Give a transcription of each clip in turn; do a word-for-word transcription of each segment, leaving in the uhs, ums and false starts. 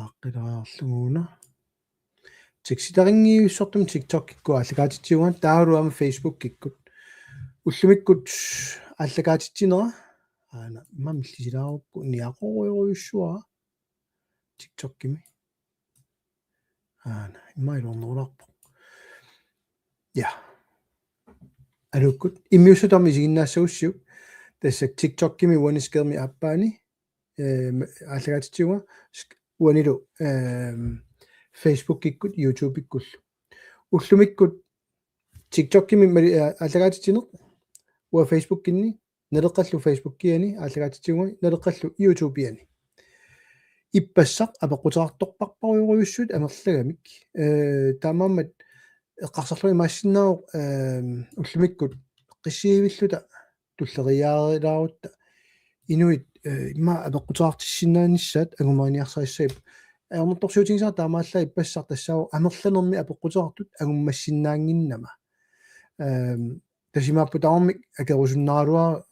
Aaqqilaarlugu una. Tekstitarinngivissortum TikTokikkut aallakaatitsivunga taavalu aamma Facebookikkut. Ullumikkut aallakaatitsinera. Aana, imma millisilaarukku niaqorujorujussuara. TikTokimi. Aana, imma iluarnerulaarpoq. Ja. Aluukkut, immiussatut aamma isiginnaassagussi. Tassa TikTokimi uani skærmi aappaani. Ehm, aallakaatitsivunga sk-, uanilu, ehm, Facebookikkut, YouTubeikkullu. Ullumikkut TikTokimi mali-, aa-, aallakaatitsineq, uanga Facebookinni, Naleqqallu Facebookiani aallakaatitsivunga, Naleqqallu YouTubeiani. Ippassaq apeqquteqartorparparujorujussuit amerlagamik. Ee, taamaammat eqqarsarlunga imaassinnaavoq, ehm, ullumikkut eqqissivilluta tulleriiaarilaarutta inuit, ee, imma apeqquteqartissinnaanissaat angumeriarsarissagipput. Ajornartorsiutigisara taamaallaat ippassaq tassaavoq amerlanermi apeqquteqartut angummassinnaannginnama. Ehm, tassa imaappoq tamarmik akerusunnaraluar-,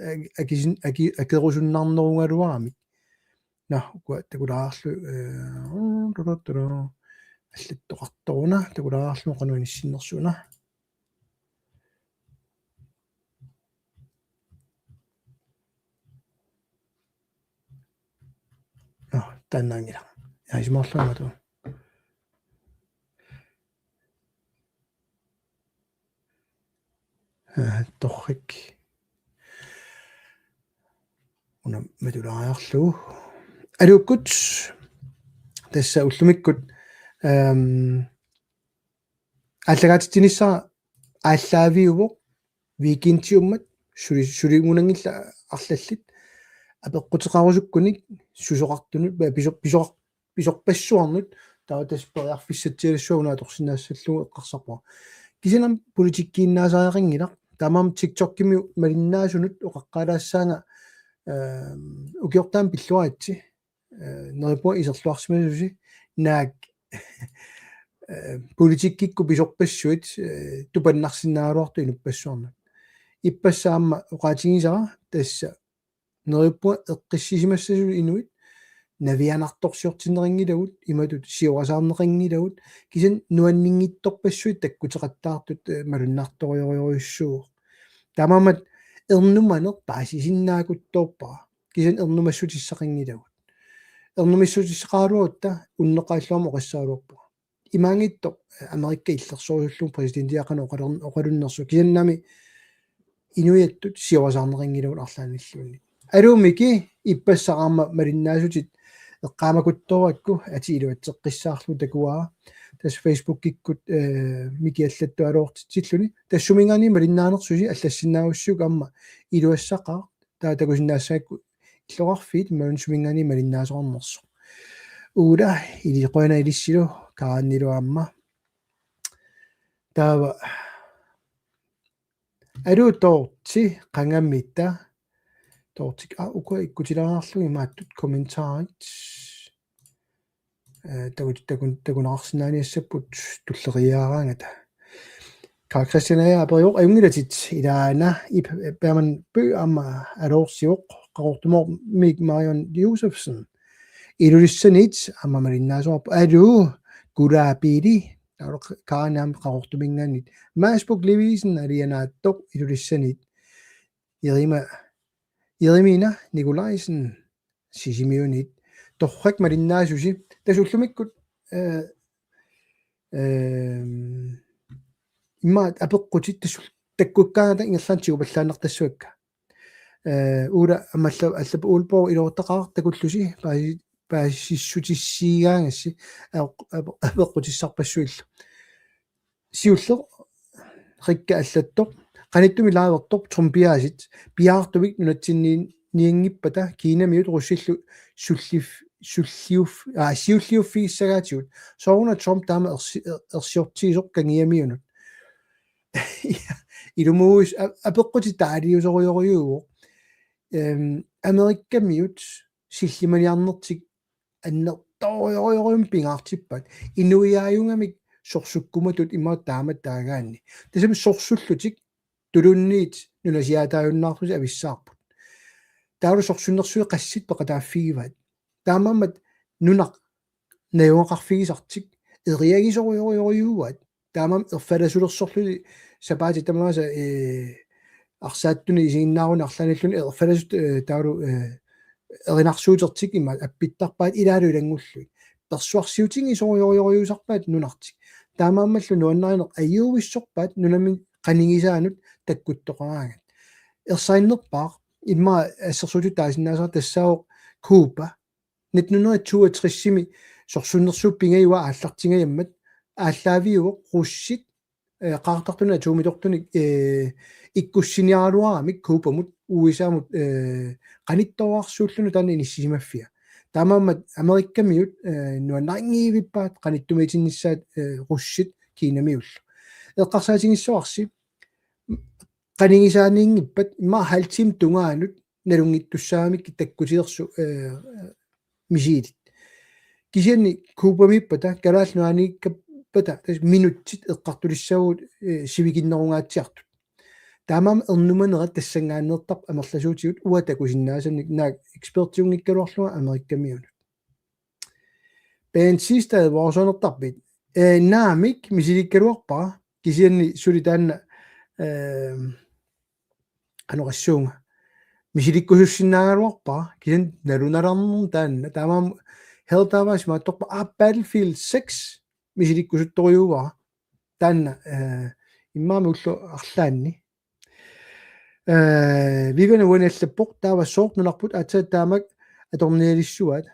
a-, akisin-, aki-, akerusunnarnerugaluaramik. Nå, ukua takulaarlu, eh, allattoqartoruna, takulaarlu qanoq inissinnersuna. Nå, taannaanngilaq. Ja, isumaqarlunga tu. Eh, torrak. Una matulaariarlugu. Aluukkut. Tassa ullumikkut, ehm, aallakaatitsinissaq aallaaviuvoq weekendiummat suli-, suligunanngillat arlallit apeqquteqarusukkunik susoqartunut, piso-, pisoqar-, pisorpassuarnut, taava tassa periarfissatsialassuaq una atorsinnaassallugu eqqarsarpunga. Kisianni politikkiinnaasariaqanngilaq, taamaammat TikTokimi malinnaasunut oqaqqaalaassaanga, ehm, ukiortaami pilluaritsi, eh, neriuppunga iserluarsimasusi, naak, eh, politikkikkut pisorpassuit, eh, tupannarsinnaagaluartut inuppassuarnut. Ippassaq aamma oqaatigisara tassa neriuppunga eqqissisimassasut inuit, navianartorsiortinneqanngilagut, imatut siorasaarneqanngilagut, kisianni nuanninngitsorpassuit takkuteqattaartut, eh, malunnartorujorujussuuvoq. Taamaammat ernumaneq paasisinnaakutsoorpara. Kisianni ernumassutissaqanngilagut. Ernumissutissaqaraluarutta unneqqarilluarmat oqassagaluarpunga. Imaanngitsoq, eh, Amerika illersorusullugu præsidentiaqarneq oqalern-, oqalunnersoq. Kisiannimi inuiattut siorasaarneqanngilagut arlaannilluunniit. Aluummiki ippassaq aamma malinnaasutit eqqaamakuttoorakku atit iluatseqqissaarlugu takuara. Tassa Facebookikkut, eh, Miki allattualuortitsilluni. Tassa suminngaanniit malinnaanersusi allassinnaagussiuk aamma iluassaqaaq. Taava takusinnaassagakku illoqarfiit imaluunniit suminngaanniit malinnaasoqarnersoq. Uula, ili qujanaq ilissilu, Kaanilu aamma. Taava. Aluu Toorti, qangamitta. Toortik, aa, ukua ikkutilaarlugu imaattut kommentarit. Eh, taku-, takun-, takuneqarsinnaaniassapput tulleriiaaraangata. Karl Christian aja aperivoq: Ajunngilatit ilaana Ib Berman Bø aamma aloorsivoq, Qaqortumooq Mik Marion Josefsen. Ilulissaniit aamma malinnaasoqarpoq. Aluu, Gulaabili, taava Kaanam Qaqortuminngaanniit. Maasbuk Levisen alianaattoq Ilulissaniit. Jerima-, Jeremina Nikolajsen Sisimiuniit. Torrak malinnaasusi. Tassa ullumikkut, eh, ehm, immaqa apeqqutit tassa takkukkaangata ingerlaannaq tigupallaannartassuakka. Eh, Uula aamma alla-, allap Uulpoq iluartaqaaq takullusi paasi-, paasissutissiigaagassi apeq-, apeq-, apeqqutissarpassuillu. Siulleq Rikka allattoq: Qanittumi livertoq Trumpiaasit piaartumik nunatsinniinngippata Kinamiut russillu sullif-, sulliuf-, aa, siulliuffigissagaatigut. Sooruna Trump taama ersi-, er-, ersiortigisoq kangiamiunut. Ilumuuis a-, apeqqutit taaliusorujorujuuvoq. Ehm, Amerikamiut sillimaniarnertik annertoorujorujussuarmik pingaartippaat. Inuiaajugamik sorsukkumatut immaqa taamatut taagaanni. Tassami sorsullutik tulunniit nunasiaataajunnaarlutik avissaarput. Taavalu sorsunnersuit qassit peqataaffigivaat. Taamaammat nunaq najugaqarfigisartik eriagisorujorujussuuaat. Taamaammat erfalasulersorluni sapaatit tamaasa, eh, arsaattunik isiginnaaruni arlaanni illuni erfalasut, eh, taavalu, eh, erinarsuutertik ima appittarpaat ilaalu ilanngullugit. Persuarsiutigisorujorujussuusarpaat nunartik. Taamaammallu nuannarineq ajuuissorpaat nunami qanigisaanut takkuttoqaraangat. Ersarinnerpaaq immaqa assersuutitut taasinnaasara tassaavoq Cuba nitten hundrede toogtres-imi sorsunnersuup pingajua aallartingajammat aallaaviuvoq russit, eh, qaartartunik atuumitortunik, eh, ikkussiniaraluaramik Cubamut U S A-mut, eh, qanittuarsuulluni taanna inissisimaffia. Taamaammat Amerikkamiut, eh, nuannarinngiivippaat qanittumiitinnissaat, eh, russit Kinamiullu. Eqqarsaatigissavarsi qanigisaaniinngippat immaqa halv time tungaanut nalunngittussaamik takkutilersu, eh, missilit. Kisianni Cubamiippata, Kalaallit Nunaanniikkappata, tassa minutsit eqqartulissavagut, eh, sivikinnerungaatsiartut. Taamaammat ernumanera tassanngaanneertarpoq amerlasuutigut uanga takusinnaasannik naak ekspertiunngikkaluarlunga Amerikkamiunut. Bent Sistad, Warzone-ertarpit? Eh, naamik, misilikkaluarpara, kisianni suli taanna, eh, qanoq oqassuunga. Misilikkusussinnaagaluarpara, kisianni nalunaarnermut taanna. Taamaammat Hell Divers imaattorpara, aa, Battlefield seks misilikkusuttorujuuara. Taanna, eh, immaqa ullut arlaanni. Eh, Vivian uani allappoq, taava sooq nunarput aatsaat taamak atornialissuaat.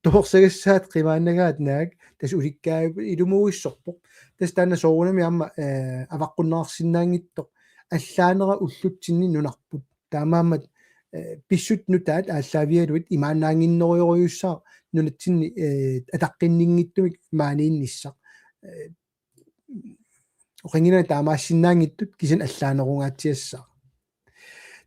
Toorsagassaat qimaannagaat naak, tassa ulikkaat ilumuuissorpoq. Tassa taanna soorunami aamma, eh, avaqqunneqarsinnaanngitsoq. Allaanera ullutsinni nunarput. Taamaammat, eh, pissutsit nutaat aallaavigalugit imaannaannginnerujorujussuussaaq nunatsinni, eh, ataqqinninngitsumik maaniinnissaq. Eh, oqanngilanga taamaassinnaanngitsut kisianni allaanerungaatsiassaaq.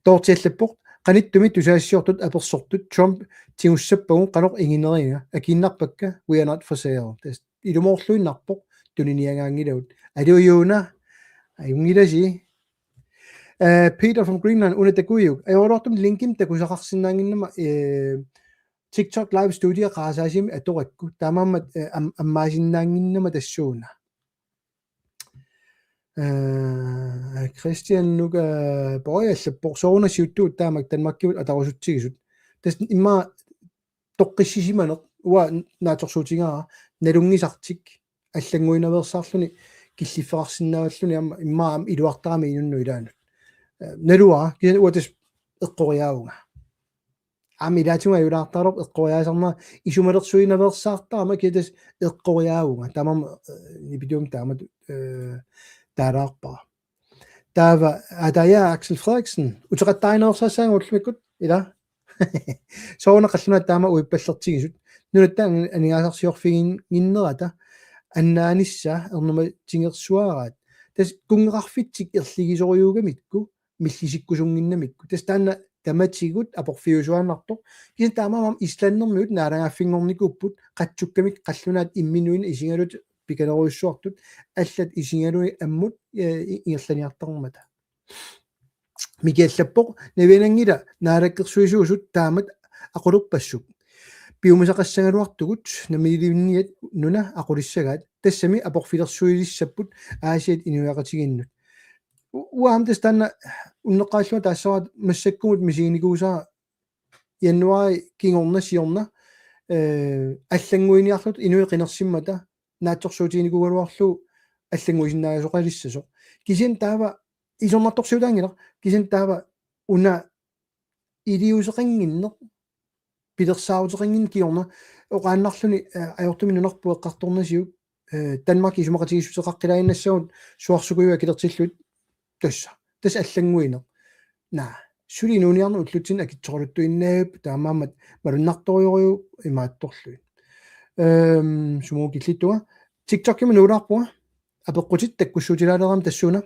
Toorti allappoq, qanittumi tusagassiortut apersortut Trump tigussappagu qanoq ingineriga, akiinnarpakka, we are not for sale. Tassa ilumoorluinnarpoq, tuniniagaanngilagut. Aluu Juuna, ajunngilasi. Eh, Peter from Greenland, una takuiuk. Ajoraluartumik linkimik takusaqarsinnaannginnama, eh, TikTok live studio qarasaasiami atorakku. Taamaammat, eh, am-, ammaasinnaannginnama tassuuna. Eh, Christian Nuka Boy allappoq, sooruna siuttugut taamak Danmarkimut atarusutsigisut. Tassa immaqa toqqissisimaneq uanga naatsorsuutigaara nalunngisartik allannguinaveersaarluni killiffeqarsinnaavalluni aamma immaqa aamma iluartarami inunnut ilaannut. Eh, naluara, kisianni uanga tassa eqqoriaavunga. Aamma ilaatigut ajulaartaraluarpoq eqqoriaasarnera isumalersuinaveersaartarama kisianni tassa eqqoriaavunga. Taamaammat, eh, nipituumik taamatut, eh, taalaarpara. Taava, aa, taava Axel Frederiksen. Uteqattaarinersaassaanga ullumikkut, ila? Sooruna qallunaat taama uippallertigisut. Nunatta aningaasarsiorfiginnginnerata annaanissaa ernumatigersuaraat. Tassa kunngeqarfitsik erligisorujuugamikku, millisikkusunnginnamikku. Tassa taanna tamatigut aporfiusuaannartoq. Kisianni taamaammat islandermiut naalagaaffinngornikuupput qatsukkamik qallunaat imminuinnaq isigalugit pikalerujussuartut allat isigalugit ammut, eh, i-, ingerlaniartarmata. Miki allappoq, naviananngilaq naalakkersuisuusut taamak aqulerpassuk. Piumasaqassagaluartugut namminiilivinniat nuna aqulissagaat, tassami aporfilersuilissapput Aasiat inuiaqatigiinnut. U-, uanga aamma tassa taanna unneqqarillunga taassavara massakkumut misiginikuusara januaari kingorna siorna, eh, allannguiniarluta inuit qinersimmata naatsorsuutiginikuugaluarlugu allannguisinnaasoqalissasoq. Kisianni taava isornartorsiutaanngilaq, kisianni taava una iliuuseqannginneq, pilersaaruteqannginneq kingorna, oqaannarluni, eh, ajortumik nunarput eqqartornasiuk, eh, Danmark isumaqatigiissuteqaqqilaaginnassagut suarsukujuit akilertillugit tassa. Tassa allannguineq. Naa, suli inuuniarneq ullutsinni akitsooraluttuinnarpoq taamaammat malunnartorujorujuk imaattorlugit. Ehm, sumut killittunga. TikTokimi nuulaarpunga. Apeqqutit takkussuutilaaleramik tassuuna.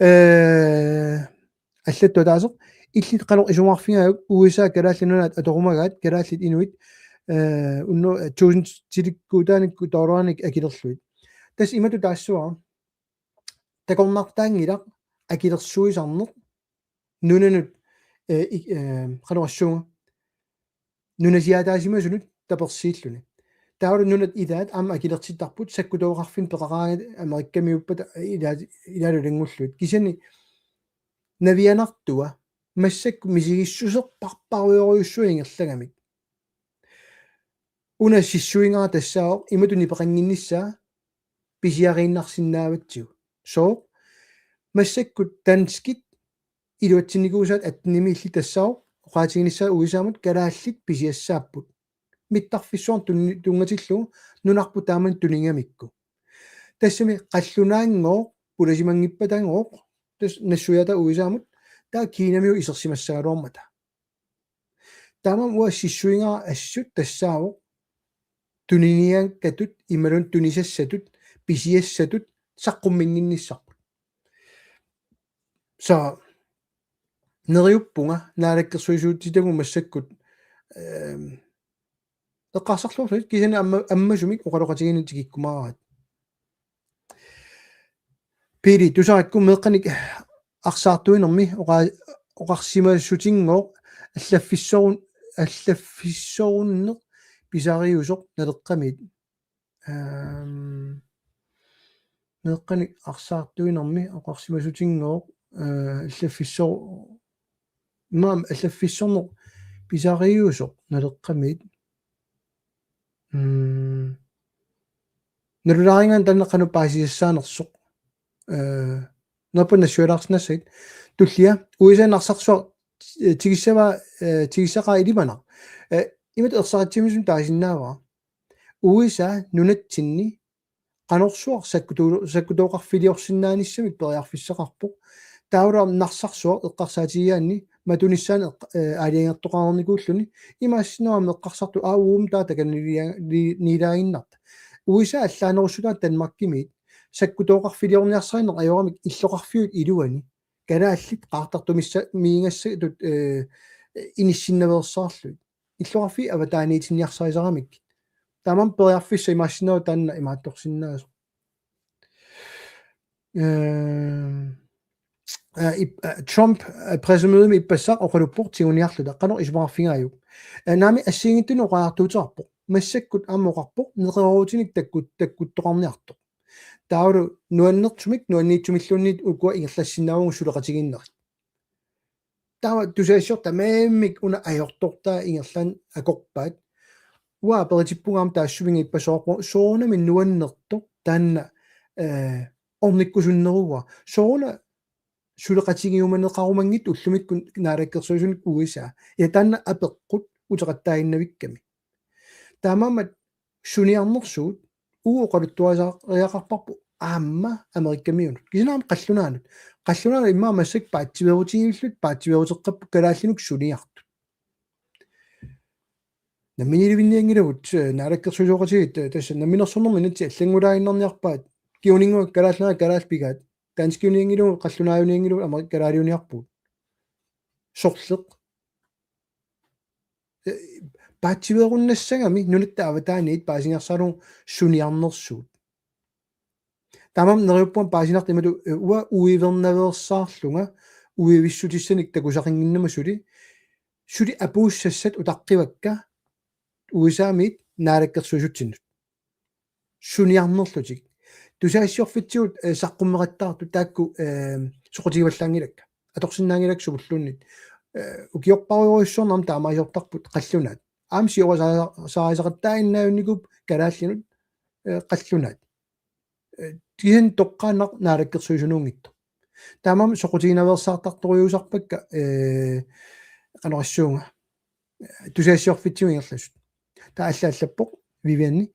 Eh, allattoq ataaseq. Illit qanoq isumaqarfigaajuk U S A Kalaallit Nunaat atorumagaat kalaallit inuit, eh, unnu-, eh, tusindilikkuutaanikkut dollarinik akilerlugit. Tassa imatut taassavara. Takornartaanngilaq akilersuisarneq nunanut, eh, i-, eh, qanoq oqassuunga, nunasiaataasimasunut tapersiilluni. Taavalu nunat ilaat aamma akilertittarput sakkutooqarfinni peqaraangat Amerikkamiuppata ilaat ilaalu ilanngullugit. Kisianni navianartua massakkut misigissuserparparujorujussuaq ingerlagamik. Una sissuigara tassaavoq imatut nipeqannginnissaa pisiariinnarsinnaavatsigu. Sooq? Massakkut danskit iluatsinnikuusaat attenimi illit tassaavoq oqaatiginissaa U S A-mut kalaallit pisiassaapput. Mittarfissuarnut tunni-, tunngatillugu nunarput taamani tunigamikku. Tassami qallunaanngooq, pulasimanngippatagooq, tassa nassuiaataa U S A-mut, taava Kinamiut isersimassagaluarmata. Taamaammat uanga sissuigara assut tassaavoq tuniniaakkatut imaluunniit tunisassatut pisiassatut saqqummannginnissarput. Soorlu neriuppunga naalakkersuisuutitagut massakkut, ehm, eqqarsarluarlutik kisianni amma-, ammasumik oqaloqatigiinneq tikikkumaaraat. Pili, tusarakku meeqqanik arsaartuinermi oqa-, oqarsimasutinnguuq allaffissorun-, allaffissorunneq pisariusoq Naleqqamiit. Ehm, meeqqanik arsaartuinermi oqarsimasutinnguuq, eh, allaffissor-, maam allaffissorneq pisariusoq Naleqqamiit. Mm. Nalulaarigaanni taanna qanoq paasisassaanersoq. Eh, Naluppunga nassuialaarsinnaassagipput. Tullia, U S A Narsarsuaq, eh, tigissavaa, eh, tigissaqaaq ilimanaq. Eh, imatut ersaritsimisumik taasinnaavara. U S A nunatsinni qanorsuaq sakkutu-, sakkutooqarfiliorsinnaanissamik periarfissaqarpoq. Taavalu aamma Narsarsuaq eqqarsaatigigaanni matunissaanut eq-, eh, aalajangertoqarnikuulluni imaassinnaavoq aamma eqqarsartut aa uum taava takanna nilia-, ni-, niilaaginnarta. U S A allaanerussutaat Danmarkimiit sakkutooqarfiliorniarsarinneq ajoramik illoqarfiup iluani. Kalaallit qaartartumissa-, miigassatut, eh, inissinnaveersaarlugit. Illoqarfiit avataaniitinniarsarisaramikkit. Taamaammat periarfissaq imaassinnaavoq taanna imaattorsinnaasoq. Ehm, eh, ip-, eh, Trump, eh, pressemødemi ippassaq oqaluppoq tiguniarluta. Qanoq isumaqarfigaajuk? Eh, naamik assigiinngitsunik oqariartuuteqarpoq. Massakkut aamma oqarpoq neqeroorutinik takkut-, takkuttoqarniartoq. Taavalu nuannersumik, nuanniitsumilluunniit ukua ingerlassinnaavagut suleqatigiinnerit. Taava tusagassiortut tamarmik una ajortortaa ingerlaannaq akorpaat. Uanga aperitippunga aamma taassuminnga ippassaq oqarpoq soorunami nuannertoq taanna, eh, ornikkusunneruvoq. Sooruna suleqatigiumaneqarumanngitsoq ullumikkut naalakkersuisunit U S A. Ja taanna apeqqut uteqattaaginnavikkami. Taamaammat suniarnersugut uagut oqaluttuarisariaqarparput aamma Amerikkamiunut. Kisianni aamma qallunaanut. Qallunaanut immaqa massakkut paatsiveerutigillutik paatsiveeruteqqapput kalaallinut suniartut. Namminiilivinnianngilagut, eh, naalakkersuisooqatigiit, eh, tassa namminersornermi inatsit allanngulaaginnarniarpaat. Kinguninnguaq kalaallit, kalaallit pigaat. Danskiunianngilagut, qallunaajunianngilagut, aamma kalaaliuniarpugut. Sorleq. Eh, paatsiveerunnassagami nunatta avataaniit paasiniarsaralugu suniarnersugut. Taamaammat neriuppunga paasinartoq imatut, eh, uanga uivernaveersaarlunga uivissutissanik takusaqannginnama suli, suli apuussassat utaqqivakka U S A-miit naalakkersuisutsinnut. Suniarnerlutik. Tusagassiorfitsigut, eh, saqqummeqattaartut taakku, eh, soqutigivallaanngilakka. Atorsinnaanngilakka sumulluunniit. Eh, ukiorparujorujussuarnik aamma taamaaliortarput qallunaat. Aamma siorasaa-, saarisaqattaaginnarnikuupput uku kalaallinut, eh, qallunaat. Eh, kisianni toqqaannaq naalakkersuisunuunngitsoq. Taamaammat soqutiginaveersaartartorujussuusarpakka, eh, qanorsuunga. Tusagassiorfitsigut ingerlasut. Taava alla allappoq Vivianni.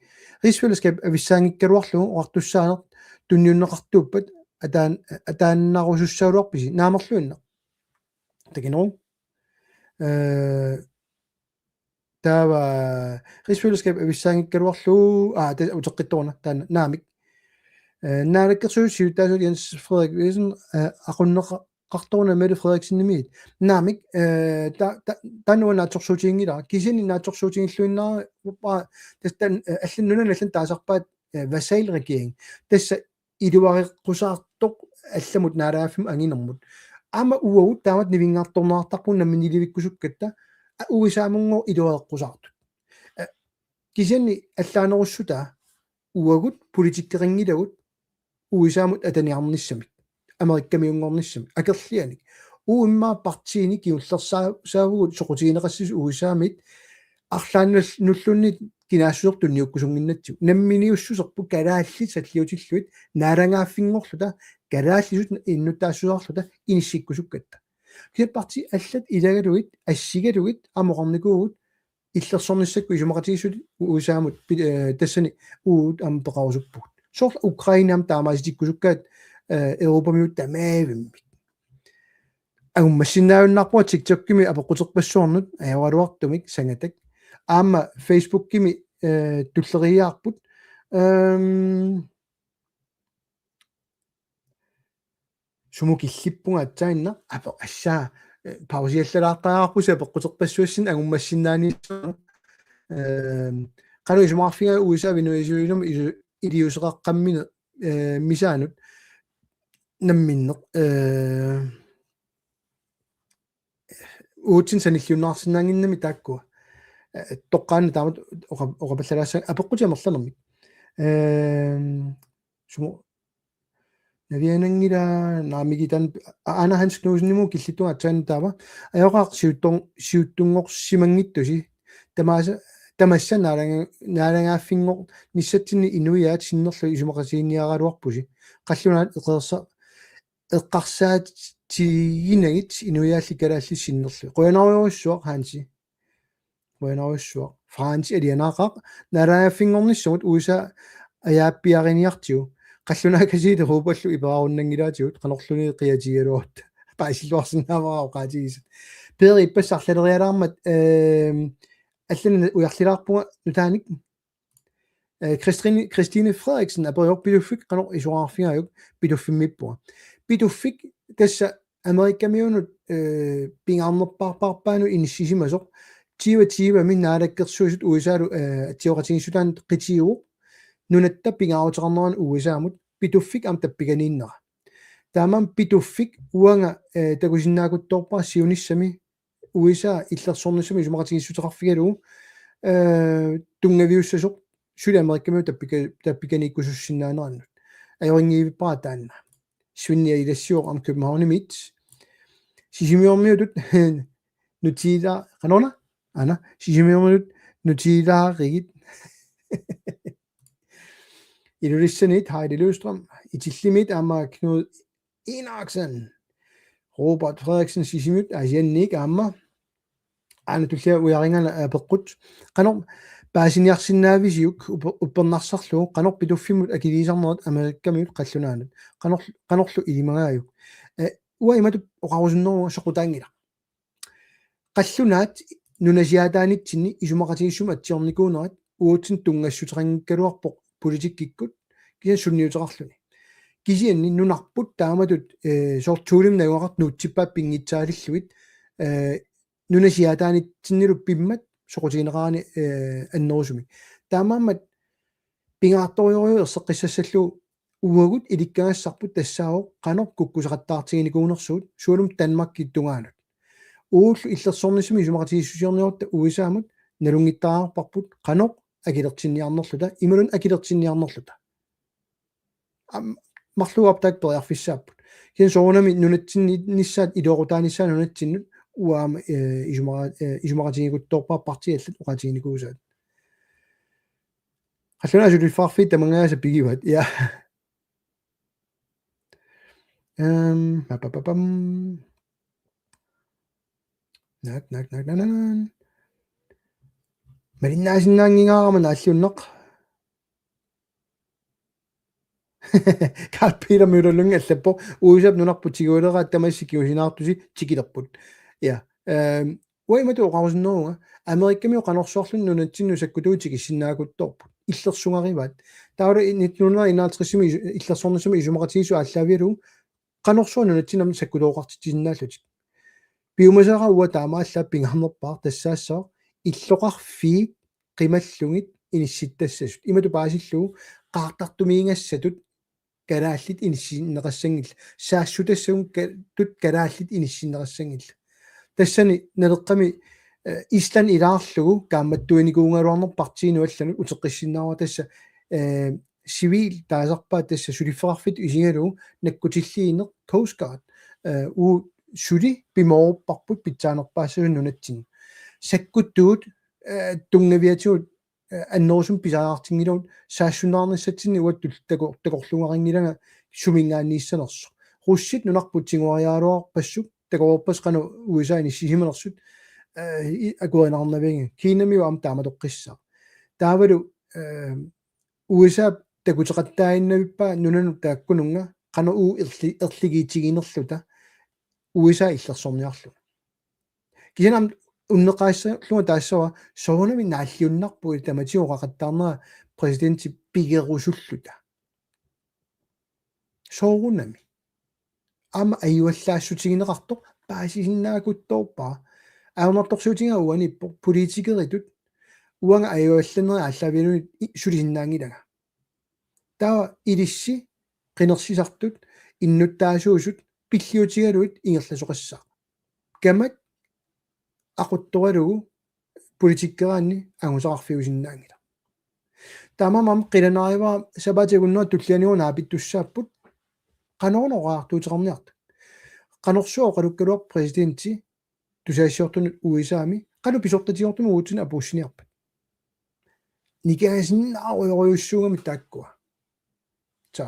Rigsfællesskab avissaanngikkaluarlugu oqartussaaneq tunniunneqartuuppat ataan-, ataannarusussagaluarpisi naamerluinnaq. Takinerup. Eh, taava rigsfællesskab avissaanngikkaluarlugu, aa, tassa uteqqittoruna, taanna, naamik. Eh, naalakkersuisut siulittaasuat Jens Frederik Nielsen, eh, aqunneqa-, qartoruna Mette Frederiksenimiit. Naamik, eh, ta-, ta-, taanna uanga naatsorsuutiginngilara. Kisianni naatsorsuutigilluinnarpara, tassa taanna, eh, allan nunani allanut taasarpaat, eh, vasalregering. Tassa iluareqqusaartoq allamut naalagaaffimmut anginermut. Aamma uagut taamatut nivinngartorneqartarpugut namminiilivikkusukkatta, a, U S A-munngooq iluareqqusaartut. Eh, Kisianni allaanerussutaa uagut politikkeqanngilagut U S A-mut ataniarnissamik, Amerikamiunngornissamik, akerlianik. Uummaa partiini kingullersaavugut soqutigineqassasoq U S A-mit arlaannulluunniit kinaassuserput tunniukkusunnginnatsigu. Namminiussuserput kalaallit salliutillugit naalagaaffinngorluta, kalaallisut innuttaassuseqarluta inissikkusukkatta. Kisianni partiit allat ilagalugit, assigalugit, amoqarnikuugut, illersornissakkut isumaqatigiissut U S A-mut pi-, eh, tassani uagut aamma peqarusuppugut. Soorlu Ukrainami taamaasitikkusukkaat, eh, Europamiut tamaavimmik. Angummassinnaajunnaarpunga TikTokimi apeqquterpassuarnut ajoraluartumik sangatak. Aamma Facebookimi, eh, tulleriiaarput. Ehm, sumut killippunga aatsaannaq, apeq assaa, eh, pausiallalaartariaqarpusi apeqquterpassuassinnik angummassinnaaniissaanut. Ehm, qanoq isumaqarfigaat U S A Venezuelamut isu-, iliuuseqaqqammineq, eh, misaanut namminneq, eh, uatsinnut sanilliunneqarsinnaannginnami taakkua. Eh, toqqaannaq taamatut oqa-, oqapallalaassaanga apeqqutit amerlanermik. Ehm, sumut naviananngilaa naamik itan a-, Ane Hansen Knudsenimut killittunga aatsaannaq taava. Ajoqaaq siuttung-, siuttunngorsimanngittusi. Tamaasa, tamassa naalaga-, naalagaaffinngornissatsinni inuiaat sinnerlugit isumaqatiginninniaraluarpusi. Qallunaat eqeersa-, eqqarsaatiginagit inuiaallit kalaallit sinnerlugit. Qujanarujussuaq, Hansi. Qujanarujussuaq. Fransi alianaaqaaq, naalagaaffinngornissamut U S A ajaappiariniartigu. Qallunaakasiit Europallu iperarunnanngilaatigut, qanorluunniit qiatigigaluarutta. Paasilluarsinnaavara oqaatigisat. Peeri ippassaq arlalerialaarmat, ehm, allanik ujarlilaarpunga nutaanik. Eh, Christine, Christine Frederiksen aperivoq: Pituffik qanoq isumaqarfigaajuk? Pituffimmiippunga. Pituffik tassa Amerikamiunut, eh, pingaarnerpaarpaarpaanut inissisimasoq. Tyve tyvemi Naalakkersuisut U S A-lu, eh, atsioqatigiissutaanut qitiuvoq nunatta pingaaruteqarneranut U S A-mut. Pituffik aamma tappikaniinnera. Taamaammat Pituffik uanga, eh, takusinnaaruttorpara siunissami U S A illersornissamut isumaqatigiissuteqarfigalugu, eh, tunngaviussasoq suli Amerikamiut tappika-, tappikaniikkusussinnaanerannut. Ajorinngivippara taanna. Svinni ilassivoq aamma Københavnimiit. Sisimiormiutut nutiila-, qanorna? Aana, Sisimiormiutut nutiilaarigit. Ilulissaniit Heidi Løvstrøm, Itillimiit aamma Knud Enoksen. Robert Frederiksen Sisimiut, Aasianniit aamma. Aana tullia ujarinngana apeqqut. Qanoq paasiniarsinnaavisiuk upe-, uppernarsarlugu, qanoq Pituffimmut akiliisarnerit Amerikamiut qallunaanut. Qanor-, qanorlu ilimagaajuk? Eh, uanga imatut oqarusunnerunga soqutaanngilaq. Qallunaat nunasiaataanitsinni isumaqatigiissumik atsiornikuunerat uatsinnut tunngassuteqanngikkaluarpoq politikkikkut kisianni sunniuteqarluni. Kisianni nunarput taamatut, eh, soorlu Thulemut najugaqartut nuutsippaat pinngitsaaliillugit, eh, nunasiaataanitsinnilu pimmat soqutigineqarani, eh, annerusumik. Taamaammat pingaartorujorujuuvoq erseqqissassallugu uagut ilikkagassarput tassaavoq qanoq kukkusaqattaartiginikuunersugut sualummik Danmarkip tungaanut. Uagullu illersornissamik isumaqatigiissusiorniarutta U S A-mut nalunngittariaqarparput qanoq akilertinniarnerluta, imaluunniit akilertinniarnerluta. Am-, marluk aamma taakku periarfissaapput. Kisianni soorunami nunatsinni-, nissaat iluaqutaanissaat nunatsinnut uanga aamma, eh, isumaqa-, eh, isumaqatigiikuttoorpara partiit allat oqaatiginikuusaat. Qallunaat suliffiit tamangajaasa pigivaat. Ja. Ehm, papapapam. Naak, naak, naak, naak, naak. Malinnaasinnaanngingaarama naalliunneq. Carl Peter Møllerlund allappoq: U S A-p nunarput tigualeraat tamassi kingusinaartusi tikilerput. Ja. Ehm, uanga imatut oqarusunnerunga, Amerikamiut qanorsuarluunniit nunatsinnut sakkutuut tikissinnaakuttoorput. Illersugarivaat. Taavalu i-, nitten hundrede enoghalvtredsimi isu-, illersornissamut isumaqatigiissut aallaavigalugu qanorsuaq nunatsinnut sakkutuuteqartitsisinnaallutik. Piumasara uanga taamaallaat pingaarnerpaaq tassaassavara illoqarfiit qimallugit inissittassasut. Imatut paasillugu qaartartumiigassatut kalaallit inissinneqassanngillat. Saassutassagut ka-, tut kalaallit inissinneqassanngillat. Tassani Naleqqami eh, Island ilaarlugu kaammattuinikuugaluarneq partiinut allanut uteqqissinnaavara tassa, eh, civil taasarpaat tassa suliffeqarfittut isigalugu nakkutilliineq Coast Guard, eh, uu suli pimoorupparput pitsaanerpaassasoq nunatsinni. Sakkuttugut, eh, tunngaviatigut, eh, annerusumik pisariaqartinngilagut saassunnaarnissatsinni uattut tako-, takorluugarinngilagut suminngaanniissanersoq. Russit nunarput tiguariaraluarpassuk takoreerpassuit qanoq U S A inissisimanersut, eh, i-, akuerinaarnavianngilaq. Kinamiu aamma taamatoqqissaaq. Taavalu, eh, U S A takuteqattaaginnavippaa nunanut taakkununnga qanoq uu erli-, erligiitiginerluta U S A illersorniarlugu. Kisianni aamma unneqqarissallunga taassavara soorunami naalliunnarpoq ilaa tamatigut oqaqattaarnera præsidenti pigerusulluta. Soorunami. Aamma ajuallaassutigineqartoq paasisinnaakutsoorpara. Ajornartorsiutigaa uaniippoq politikeritut uanga ajuallannerit aallaavigalugit i-, sulisinnaanngilanga. Taava ilissi qinersisartut innuttaasuusut pilliutigalugit ingerlasoqassaaq. Kamak aquttoralugu politikkeraanni angusaqarfiusinnaanngilaq. Taamaammat qilanaarivara sapaatip akunnera tullianut naapittussaapput qanoruna oqariartuuteqarniartut. Qanorsuaq oqalukkaluarpat præsidenti tusagassiortunut U S A-mi, qanoq pisortatigoortumik uatsinnut apuussiniarpat. Nikingasinnaarujorujussuugamik taakkua. Så.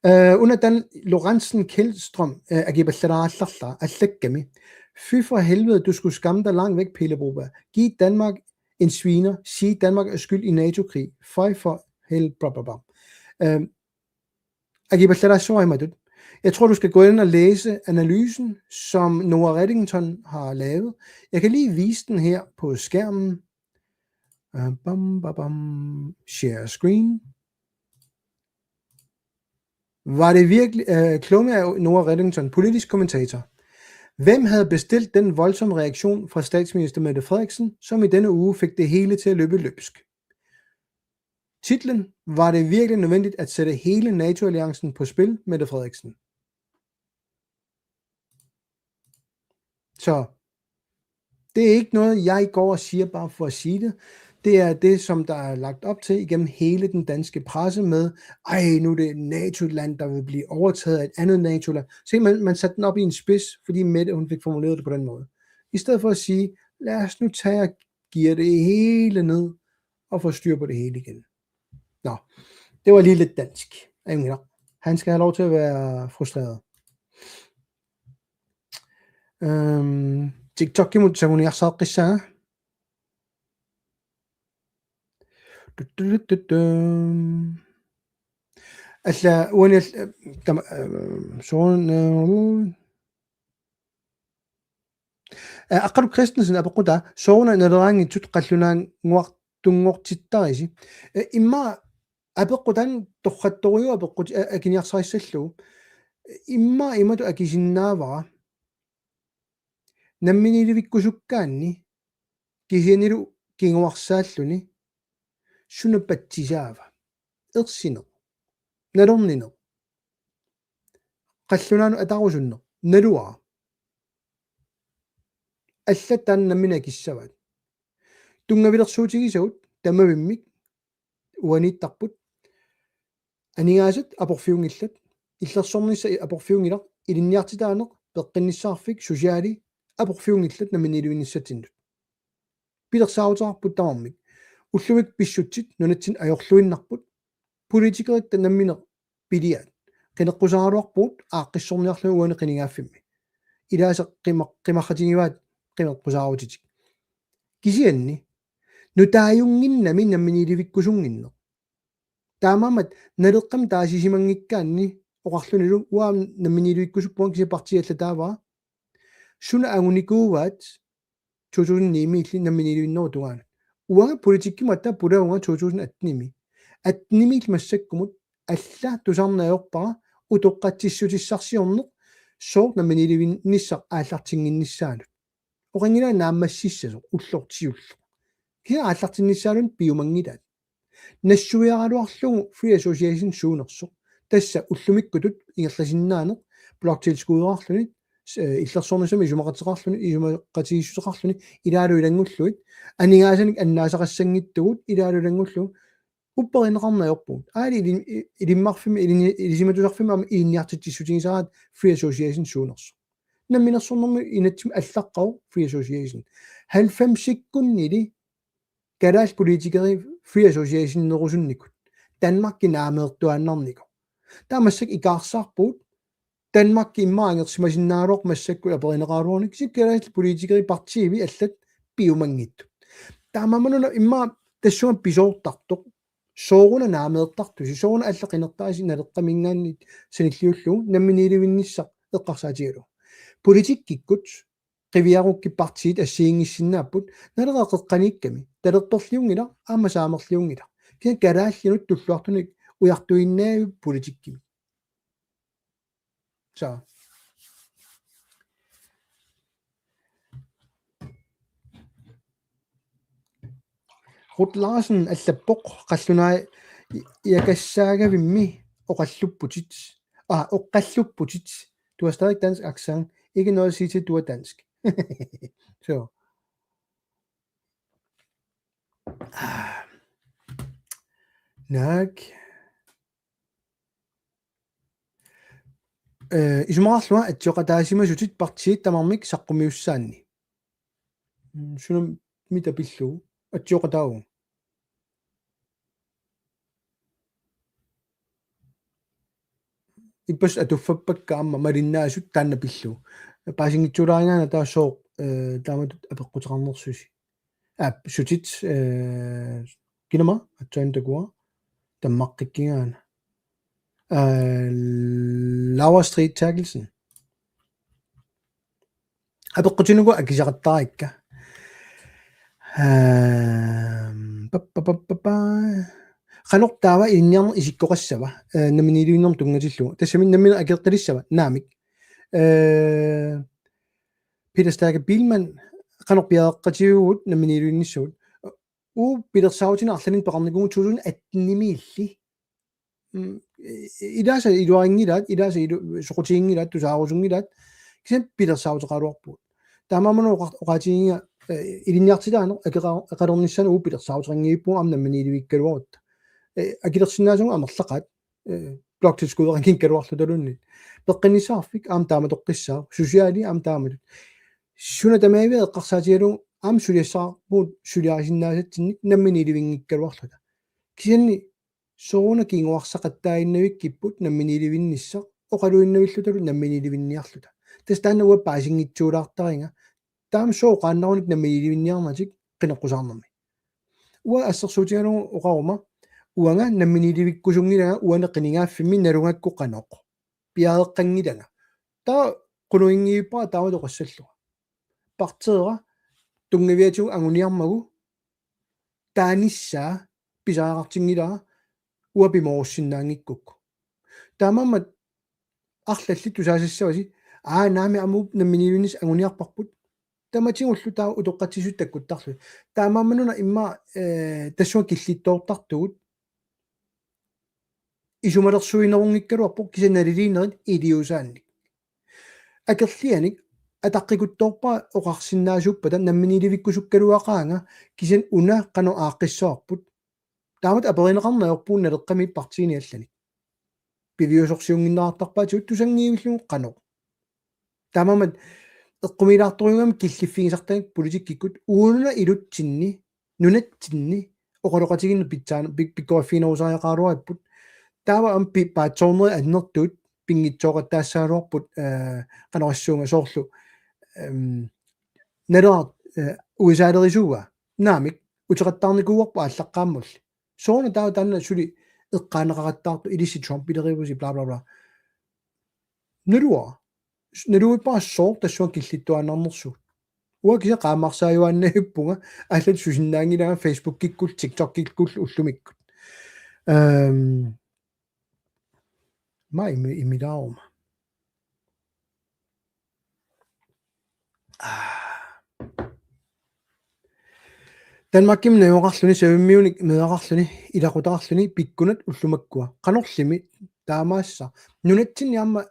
Øh, under den Lorentzen Kjeldstrøm, øh, akipallalaarallarlara, allakkami. Fy for helvede, du skulle skamme dig langt væk, Pele Broberg. Giv Danmark en sviner. Sig, Danmark er skyld i nato-krig. Føj for hel-, bla, bla, bla. Øh, akipallalaassuara imatut. Jeg tror, du skal gå ind og læse analysen, som Noah Reddington har lavet. Jeg kan lige vise den her på skærmen. Øh, bam, bam, bam. Share screen. Var det virkelig, øh, klumme af Noah Reddington, politisk kommentator. Hvem havde bestilt den voldsomme reaktion fra statsminister Mette Frederiksen, som i denne uge fik det hele til at løbe løbsk? Titlen: Var det virkelig nødvendigt at sætte hele nato-alliancen på spil, Mette Frederiksen? Så det er ikke noget, jeg går og siger bare for at sige det. Det er det, som der er lagt op til igennem hele den danske presse med, ej, nu er det et nato-land, der vil blive overtaget af et andet nato-land. Se, man, man satte den op i en spids, fordi Mette, hun fik formuleret det på den måde. I stedet for at sige, lad os nu tage og geare det hele ned og få styr på det hele igen. Nå, det var lige lidt dansk. Ingen nok. Han skal have lov til at være frustreret. Øhm, TikTok imod Samuniak Sarkisa. Altså, uanel, øh, øh, sådan, øh, øh, Aqqalu Christensen apeqqutaa sooruna Naleraanngitsut qallunaanngortunngortittarisi. Immaqa apeqqut taanna torrattorujuuvoq apeqqut akiniarsarissallugu. Immaqa imatut akisinnaavara. Namminiilivikkusukkaanni kisiannilu kinguarsaalluni suna patsisaava? Ersineq. Nalornineq. Qallunaanut atarusunneq. Naluara. Allat taanna nammineq akissavaat. Tunngavilersuutigisagut tamavimmik uaniittarput. Aningaasat aporfiunngillat. Illersornissaq aporfiunngilaq. Ilinniartitaaneq, peqqinnissaqarfik, susiaali aporfiunngillat namminiilivinnissatsinnut. Pilersaaruteqarput tamarmik. Ullumikkut pissutsit nunatsinni ajorluinnarput. Politikerit nammineq piliaat. Qineqqusaaraluarpugut aaqqissorniarlugit uani qinigaaffimmi. Ilaasa qima-, qimaqqatigivaat qineqqusaarutitik. Kisianni nutaajunnginnami namminiilivikkusunnginneq. Taamaammat Naleqqami taasisimanngikkaanni oqarlunilu uanga namminiilivikkusuppunga kisianni partiit allat taava. Suna angunikuuaat to tusind ni-miilli namminiilivinnerup tungaanut. Uanga politikkimukarpunga to tusind atten-imi. Atten-imiilli massakkumut alla tusarnaajorpara utoqqatsissutissarsiorneq sooq namminiilivinnissaq aallartinnginnissaanut. Oqanngilanga naammassissasoq ullorsiullu. Kisianni aallartinnissaallutik piumanngilaat. Nassuiaraluarlugu Free Association suunersoq. Tassa ullumikkutut ingerlasinnaaneq bloktilskuddeqarluni s-, eh, illersornissamut isumaqateqarluni, isumaqatigiissuteqarluni, ilaalu ilanngullugit, aningaasanik annaasaqassanngitsugut, ilaalu ilanngullugit, upperineqarneq ajorpugut. Aali ili-, i-, ilimmarfimmi, ilini-, ilisimatusarfimmi aamma ilinniartitsissutigisaraat Free Association suunersoq. Namminersornermi inatsimmi allaqqavoq Free Association. Halvfemsikkunnili kalaallit politikerit Free Associationerusunnikut. Danmarki naameertuaannarnikoq. Taava massakkut ikaarsaarpugut, Danmarki immaqa angersimasinnaagaluarpoq massakkut aperineqaraluaruni, kisianni kalaallit politikerit partiivi allat piumanngitsut. Taamaammat una immaqa tassunga pisoortartoq. Sooruna naameertartusi, sooruna alla qinertarisi Naleqqaminngaanniit sanilliullugu namminiilivinnissaq eqqarsaatigalugu. Politikkikkut qiviarukkit partiit assigiinngissinnaapput, Naleraq qeqqaniikkami, talerperliunngilaq, aamma saamerliunngilaq. Kisianni kalaallinut tulluartunik ujartuinnavippoq politikkimi. Så. Ruth Larsen allappoq, qallunaat i-, iakassaagavimmi oqallupputit. Ah, oqallupputit. Du har stadig dansk accent. Ikke noget at sige til, du er dansk. Så. Ah. Naak. Eh, isumaqarlunga atsioqataasimasutit partiit tamarmik saqqumiussaanni. Mm, sunami tapillugu. Atsioqataavugut. Ippassaq atuffappakka aamma malinnaasut taanna pillugu. Paasinngitsuulaarigaanni taava sooq, eh, taamatut apeqquteqarnersusi. Aap, sutit, eh, kinama, aatsaat takua, tammaqqikkigaana. Eh, Laura Street Terkelsen. Apeqqutinuku akisaqattaarikka. Ehm, pa, pa, pa, pa, pa. Qanoq taava ilinniarneq isikkoqassava, eh, namminiilivinnermut tunngatillugu. Tassami nammineq akeqqilissava, naamik. Eh, Peter Stærke Biilmann, qanoq piareeqqatigivugut namminiilivinnissagut. Uagut pilersaarutinik arlalinnik peqarnikuuvugut to tusind atten-imiilli. Mm, i-, ilaasa iluarinngilaat, ilaasa ilu-, soqutiginngilaat, tusaarusunngilaat. Kisianni pilersaaruteqaraluarpugut. Taamaammat una oqa-, oqaatiginngiga, eh, ilinniartitaaneq akeqa-, akeqalernissaanut uagut pilersaaruteqanngivippugut aamma namminiilivikkaluarutta. Eh, akilersinnaasagut amerlaqaat, eh, bloktilskudeqanngikkaluarlutaluunniit. Peqqinnissaqarfik aamma taamatoqqissaaq, susiaali aamma taamatut. Suna tamaaviat eqqarsaatigalugu aamma suliassavarput suliarisinnaasatsinnit namminiilivinngikkaluarluta. Kisianni sooruna kinguarsaqattaaginnavikkipput namminiilivinnissaq oqaluinnavillutalu namminiilivinniarluta. Tassa taanna uanga paasinngitsuulaartariga. Taama sooq oqaannarunik namminiilivinniarnatik qineqqusaarnermi. Uanga assersuutigalugu oqaruma, uanga namminiilivikkusunngilanga uani qinigaaffimmi nalugakku qanoq. Piareeqqanngilanga. Taava qunuginngivippara taama toqassallunga. Partiera tunngaviatigut anguniarmagu taanissaa pisariaqartinngilara uanga pimoorussinnaanngikkukku. Taamaammat arlallit tusaasassavasi, aa, naamik aamma uagut namminiilivinnissaq anguniarparput. Tamatigullu taava utoqqatsissut takkuttarlugit. Taamaammat una immaqa, eh, tassunga killittoortartugut isumalersuinerunngikkaluarpoq kisianni naliliinerit iliuusaannik. Akerlianik ataqqikuttoorpara oqarsinnaasuuppata namminiilivikkusukkaluaqaanga kisianni una qanoq aaqqissavarput. Taamatut aperineqarneq ajorpugut Naleqqami partiini allanik. Piviusorsiunnginnerartarpaatigut tusanngivillugu qanoq. Taamaammat eqqumiilaartorujuugami killiffigisartagit politikkikkut uununa ilutsinni, nunatsinni, oqaloqatigiinneq pitsaan-, pik-, pikkoriffiginerusariaqaraluaripput. Taava aamma pi-, paatsoornerit annertuut pinngitsooqattaassagaluarput, eh, qanoq issuunga soorlu, ehm, Naleraq, eh, U S A-lerisuuaa, naamik, uteqattaarnikuuarput aallaqqaammulli. Sooruna taava taanna suli eqqaaneqaqattaartoq ilissi Trumpilerivusi bla, bla, bla. Naluara. S-, naluippara sooq tassunga killittuaannarnersugut. Uanga kisianni qaammarsaajuaannavippunga allat susinnaanngilanga Facebookikkut, TikTokkikkut ullumikkut. Ehm, ma imi-, imilaaruma. Ah. Danmarkimi najugaqarluni, savimmiunik meeraqarluni, ilaqutaqarluni, pikkunat ullumakkua. Qanorlimi taamaassaaq. Nunatsinni aamma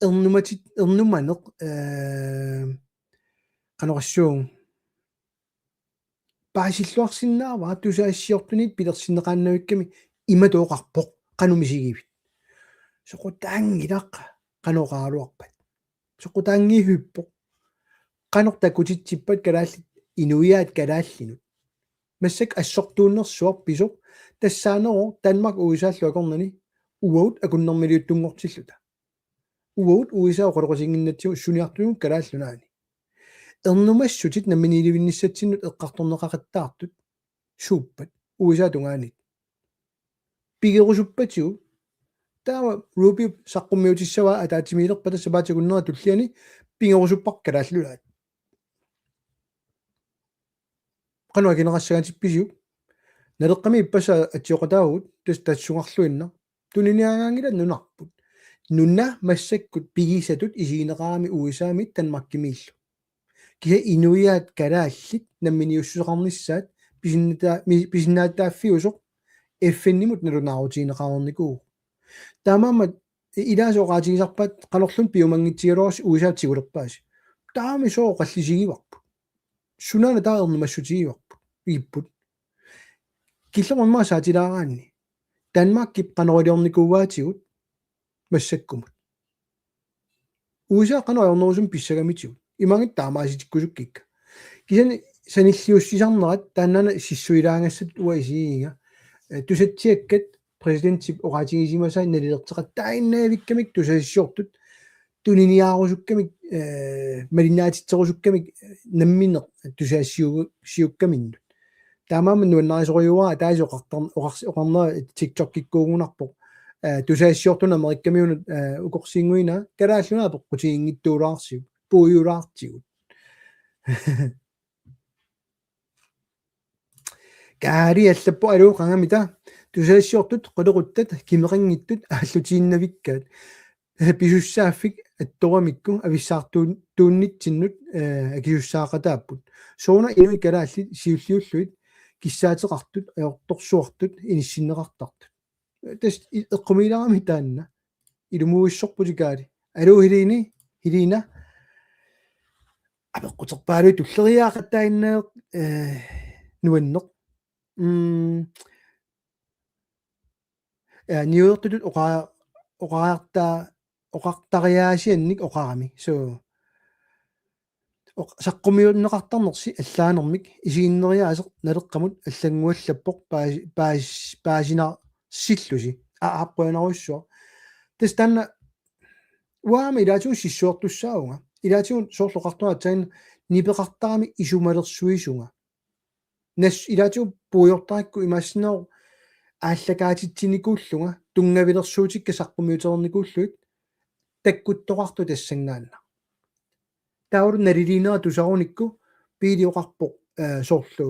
ernumatit-, ernumaneq, eh, qanorsuaq paasilluarsinnaavara tusagassiortunit pilersinneqaannavikkami imatut oqarpoq: Qanoq misigivit? Soqutaanngilaq, qanoq oqaraluarpat? Soqutaanngihuippoq. Qanoq takutitsippat kalaallit inuiaat kalaallinut? Massakkut assortuunnersuaq pisoq tassaaneroq Danmark U S A-llu akornanni uagut akunnermiliuttunngortilluta. Uagut U S A oqaloqatiginnginnatsigu suniartugut Kalaallit Nunaanni. Ernumassutit namminiilivinnissatsinnut eqqartorneqaqattaartut suuppat U S A tungaanit? Pigerusuppatigut? Taava Rubio saqqummiutissavaa ataatsimiilerpata sapaatip akunnera tulliani pigerusupparput Kalaallit Nunaat. Qanoq akineqassagatsigu pisiuk? Naleqqami ippassaq atsioqataavugut, tassa tassungarluinnaq. Tuniniagaanngilaq nunarput. Nuna massakkut pigisatut isigineqarami U S A-mit Danmarkimiillu. Kisianni inuiaat kalaallit namminiussuseqarnissaat pisinnaataa-, mi-, pisinnaatitaaffiusoq F N-imut nalunaarutigineqarnikuuvoq. Taamaammat i-, ilaasa oqaatigisarpaat qanorluunniit piumanngitsigigaluarussi U S A tigulerpaasi. Taamami sooq oqallisigivarput? Sunaana taava ernumassutigivarput? Igipput. Killormut immaqa saatilaaraanni. Danmarkip qanoq iliornikuuaatigut massakkumut. U S A qanoq ajornerusumik pissagamitigut. Imaanngitsoq taamaasitikkusukkikka. Kisianni sanilliussisarnerat taannaana sissuilaangassat uanga isigigiga. Eh, tusatsiakkat præsidentip oqaatigisimasai nalilerteqattaaginnavikkamik tusagassiortut tuniniaarusukkamik, eh, malinnaatitserusukkamik, eh, namminneq tusagassiu-, siukkaminnut. Taamaammat nuannarisorujuara ataaseq oqartar-, oqars-, oqarnera TikTokikkuugunarpoq. Eh, tusagassiortunut Amerikkamiunut, eh, ukorsiinnguinaa Kalaallit Nunaat peqqutiginngitsuulaarsiuk, puigulaartigut. Kaari allappoq: Aluu, qangamita tusagassiortut qulequttat kimeqanngitsut aallutiinnavikkaat? Eh, pisussaaffik attoramikku avissaartuun-, tuunnitsinnut, eh, akisussaaqataapput. Sooruna inuit kalaallit siulliullugit kissaateqartut, ajortorsuartut, inissinneqartartut? Tassa i-, eqqumiilaarami taanna. Ilumuuissorputit, Kaari. Aluu, Helene, Helena. Apeqquterpaaluit tulleriiaaqattaaginnarneq, eh, nuanneq. Mm. Ja, niuertutut oqa-, oqariarta-, oqartariaasiannik oqarami. So, oq-, saqqummiunneqartarnersi allaanermik isiginneriaaseq Naleqqamut allannguallappoq paasi-, paas-, paasinarsillusi. Aa, aap, qujanarujussuaq. Tassa taanna uanga aamma ilaatigut sissuertussaavunga. Ilaatigut soorlu oqartunga aatsaannguaq nipeqartarami isumalersuisunga. Nas-, ilaatigut puigortarakku imaassinnaavoq aallakaatitsinikuullunga tunngavilersuutikka saqqummiutereernikuullugit takkuttoqartoq tassanngaannaq. Taavalu naliliinera tusarunikku Pele oqarpoq, eh, soorlu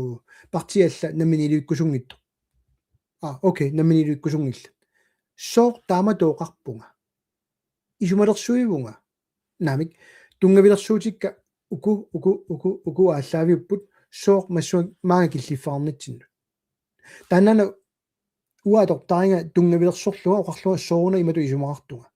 partiit allat namminiilivikkusunngitsoq. Aa, okay, namminiilivikkusunngillat. Sooq taamatut oqarpunga? Isumalersuivunga? Naamik, tunngavilersuutikka uku, uku, uku, uku aallaaviupput, sooq massakkut maanga killiffeqarnitsinnut? Taannaana uanga atortariga tunngavilersorlunga oqarlunga sooruna imatut isumaqartunga.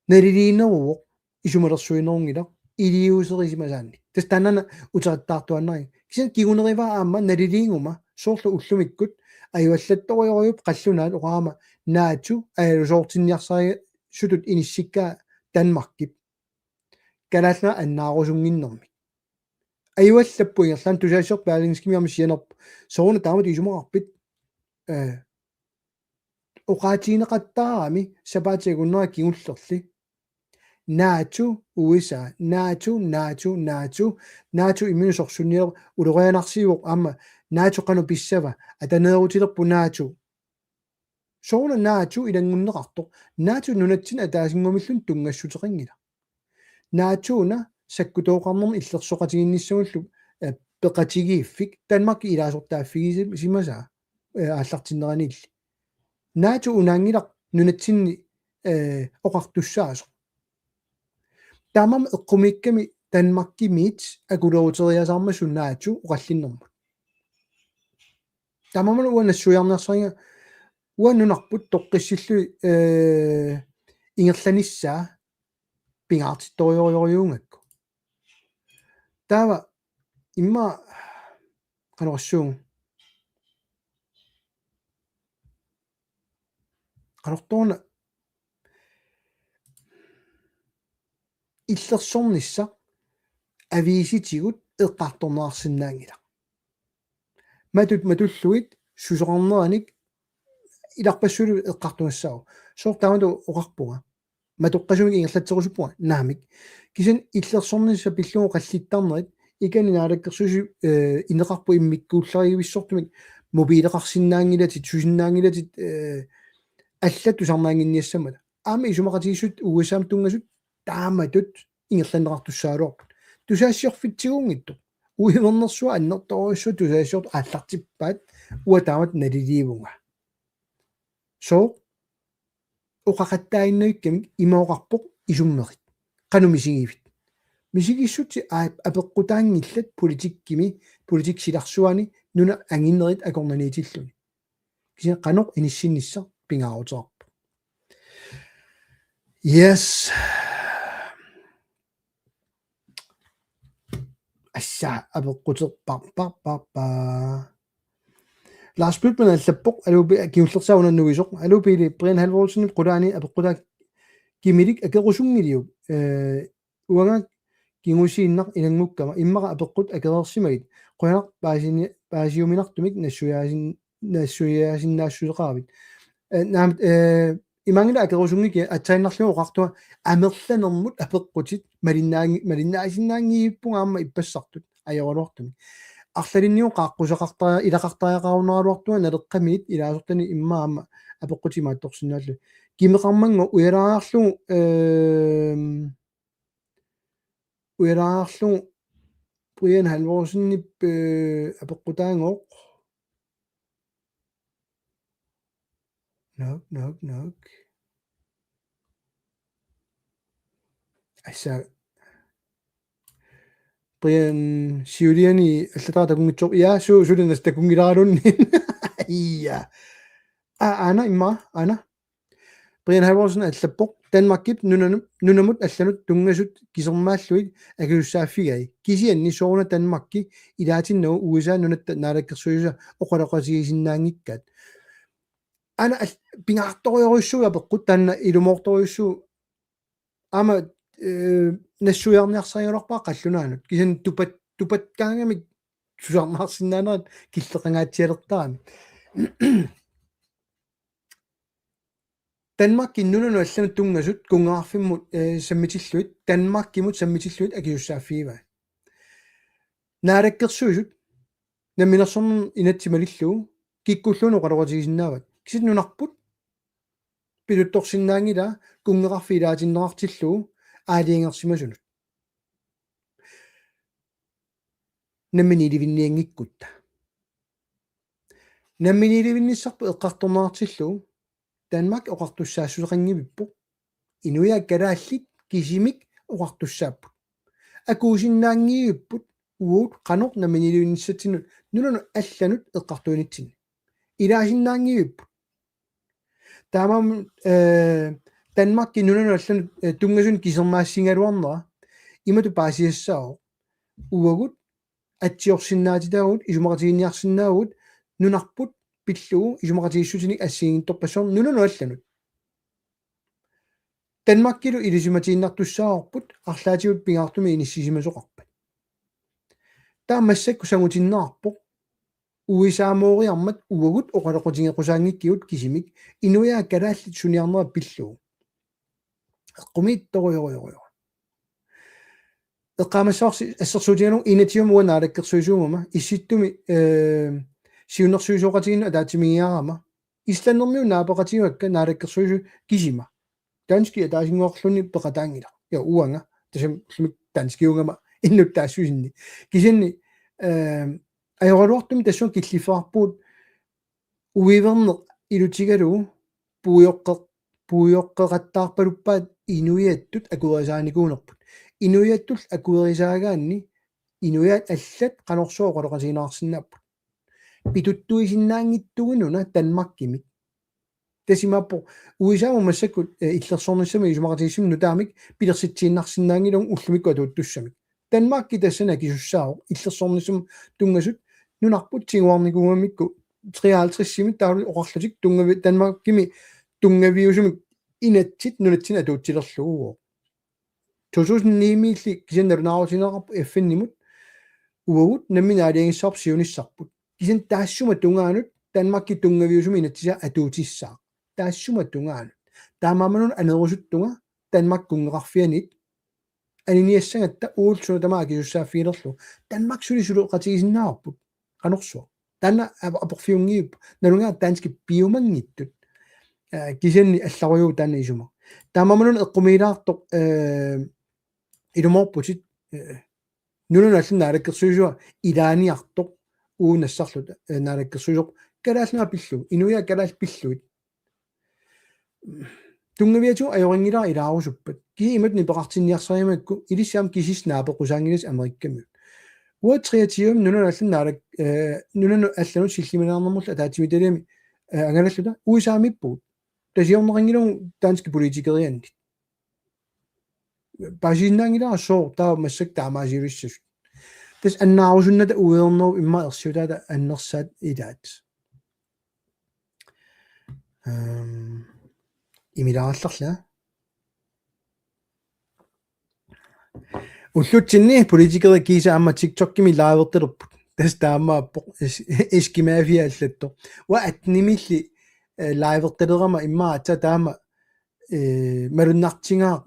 Naliliineruvoq, isumalersuinerunngilaq, iliuuserisimasaannik. Tassa taannaana uterittaartuaannarigit. Kisianni kingunerivara aamma naliliiguma soorlu ullumikkut ajuallattorujorujuupput qallunaat oqarama NATO ajalusoortinniarsarisussatut inissikkaa Danmarkip Kalaallit Nunaat annaarusunnginnermik. Ajuallappoq ingerlaannaq. Tusagassiortut Berlingskemi aamma sianerpoq: Sooruna taamatut isumaqarpit? Eh, oqaatigineqattaarami sapaatip akunnera kingullerli NATO, U S A, NATO, NATO, NATO, NATO imminut sorsunnialerpoq, ulorianarsivoq aamma NATO qanoq pissava, ataneerutilerpoq NATO. Sooruna NATO ilanngunneqartoq? NATO nunatsinni ataasinngumilluunniit tunngassuteqanngilaq. NATO-na sakkutooqarnermut illersoqatigiinnissamullu, eh, peqatigiiffik Danmarki ilaasortaaffigisimasaa, eh, aallartinneranilli. NATO unaanngilaq nunatsinni, eh, oqartussaasoq. Taamaammat eqqumiikkami Danmarkimiit akuleruteriasaarmassuk NATO oqallinnermut. Taamaammat uanga nassuiarniarsariga uanga nunarput toqqissillugit, eh, ingerlanissaa pingaartittorujorujorujussuugakku. Taava immaqa qanorsuaq qanortoorna illersornissaq aviisitigut eqqartorneqarsinnaanngilaq. Matut matullugit susoqarneranik ilarpassuillu eqqartugassaavoq. Sooq taamatut oqarpunga? Matoqqasumik ingerlatserusuppunga? Naamik. Kisianni illersornissaq pillugu qallittarnerit ikani Naalakkersuisut, eh, ineqarput immikkuullarivissortumik mobileqarsinnaanngilatit, susinnaanngilatit, eh, allat tusarnaannginniassammata. Aamma isumaqatigiissut U S A-mut tunngasut taamatut ingerlanneqartussaagaluarput. Tusagassiorfitsiguunngitsoq. Uivernersuaq annertoorujussuaq tusagassiortut aallartippaat, uanga taamatut naliliivunga. Sooq? Oqaqattaaginnavikkamik ima oqarpoq isummerit. Qanoq misigivit? Misigissutsit aa-, apeqqutaanngillat politikkimi, politikki silarsuani nunap anginerit akornanniitilluni. Kisianni qanoq inissinnissaq pingaaruteqarpoq. Yes. Assa apeqquterpar par par par. Lars Bygman allappoq, aluu Pi-, kingullersaaq una nuisoq. Aluu Pele, Brian Halvorsenip qulaani apeqqutaa kimilik akerusunngiliuk? Eh, uanga kingusiinnaq ilanngukkama immaqa apeqqut akereersimagit. Qujanaq paasini-, paasiuminartumik nassuiaasin-, nassuiaasinnaassuseqaravit. Eh, naamik, eh, imaanngilaq akerusunngikkiga aatsaannarlugu oqartunga amerlanermut apeqqutit malinnaanngi-, malinnaasinnaagiippunga aamma ippassartut ajoraluartumik. Arlalinniu qaaqqusaqartara-, ilaqartariaqarunaraluartunga Naleqqamiit ilaasortani immaqa aamma apeqqutit imaattorsinnaallugit. Kimeqarmanngooq ujalaarlugu, ehm, ujalaarlugu Brian Halvorsenip, eh, apeqqutaagooq. Nok, nok, nok. Assa. Brian siuliani allatara takunngitsoq. Ja, su-, suli nassakunngilaarluni. Ja. Aa, aana immaqa, aana. Brian Halvorsen allappoq: Danmarkip nunanu-, nunamut allanut tunngasut kisermaallugit akisussaaffigai. Kisianni sooruna Danmarki ilaatinnagu U S A nunatta naalakkersuisusa oqaloqatigisinnaanngikkaat. Aana al-, pingaartorujussuuvoq apeqqut, taanna ilumoortorujussuuvoq. Aamma, eh, nassuiarniarsarigaluarpara qallunaanut. Kisianni tupat-, tupakkaangamik tusarnaarsinnaanerat killeqangaatsialertarami. Danmarkip nunanut allanut tunngasut kunngeqarfimmut, eh, sammitillugit, Danmarkimut sammitillugit akisussaaffigivai. Naalakkersuisut namminersornermut inatsit malillugu kikkulluunniit oqaloqatigisinnaavaat. Kisianni nunarput pituttorsinnaanngilaa kunngeqarfik ilaatinneqartillugu aalajangersimasunut. Namminiilivinnianngikkutta. Namminiilivinnissarput eqqartorneqartillugu Danmark oqartussaassuseqanngivippoq. Inuiaat kalaallit kisimik oqartussaapput. Akuusinnaanngivipput uagut qanoq namminiilivinnissatsinnut nunanut allanut eqqartuinitsinni. Ilaasinnaanngivipput. Taamaammat, eh, Danmarkip nunanut allanut, eh, tunngasut kisermaassigaluarnera imatut paasisassaavoq. Uagut atsiorsinnaatitaagut, isumaqatiginninniarsinnaavugut, nunarput pillugu isumaqatigiissutinik assigiinngitsorpassuarnik nunanut allanut. Danmarkilu ilisimatiinnartussaavarput, arlaatigut pingaartumik inissisimasoqarpat. Taava massakkut sangutinneqarpoq U S A-mooriarmat uagut oqaloqatigeqqusaanngikkigut kisimik inuiaat kalaallit suniarnerat pillugu. Eqqumiitsorujorujorujussuaq. Eqqaamassavarsi assersuutigalugu inatsimmi uanga naalakkersuisuugama, Issittumi, eh, siunnersuisoqatigiinnut ataatsimiigiarama. Islandimiut naapeqatigigakkit naalakkersuisut kisima. Danskit ataasinnguarluni peqataanngilaq. Ja, uanga. Tassami ullumi danskiugama innuttaassusinni. Kisianni, eh, ajoraluartumik tassunga killiffeqarpugut uiverneq ilutigalugu puioqqe-, puioqqeqattaarpaluppaat inuiattut akuerisaanikuunerput. Inuiattut akuerisaagaanni inuiaat allat qanorsuaq oqaloqatigineqarsinnaapput. Pituttuisinnaanngitsugununa Danmarkimit. Tassa imaappoq U S A-mut massakkut, eh, illersornissamik isumaqatigiissummik nutaamik pilersitsiinnarsinnaanngilagut ullumikkut atuuttussamik. Danmarki tassani akisussaavoq illersornissamut tunngasut nunarput tiguarnikuugamikku treoghalvtredsimi taavalu oqarlutik tunngavi-, Danmarkimi tunngaviusumik inatsit nunatsinni atuutsilerlugu. To tusind ni-miilli kisianni nalunaarutigineqarpoq F N-imut uagut nammineq aalajangissavarput siunissarput. Kisianni taassuma tungaanut Danmarki tunngaviusumik inatsisaa atuutissaaq. Taassuma tungaanut. Taamaammanuna anerusuttunga Danmark kunngeqarfianit aniniassagatta uulsunut tamaat akisussaaffigilerlugu. Danmark suli suleqatigisinnaarput. Qanorsuaq. Taanna ap-, aporfiunngippoq. Nalunngilara danskit piumanngitsut. Eh, kisianni allarujuuvoq taanna isuma. Taamaammanuna eqqumiilaartoq, eh, ilumoorputit, eh, nunanut allanut naalakkersuisua ilaaniartoq uagut nassarluta, eh, naalakkersuisoq Kalaallit Nunaat pillugu. Inuiaat kalaallit pillugit. Tunngaviatigut ajorinngilara ilaarusuppat. Kisianni imatut nipeqartinniarsarigamikku ilissi aamma kisiisa naapeqqusaanngilasi Amerikkamiut. Uagut treogtyve nunanut allanut naalak-, eh, nunanut allanut sillimaniarnermullu ataatsimiititaliami, eh, angalalluta U S A-miippugut. Tassa siorneqanngilagut danskit politikeriannit. Paasisinnaanngilara sooq taava massakkut taamaasiulissasut. Tassa annaarusunnata uernerup immaqa ersiutaata annersaat ilaat. Ehm, imilaarallarla. Ullutsinni politikerit kiisa aamma TikTokimi livertalerput. Tassa taamaappoq es-, eskimafia allattoq. Uanga attenimiilli, eh, livertalerama immaqa aatsaat taama, eh, malunnartigaaq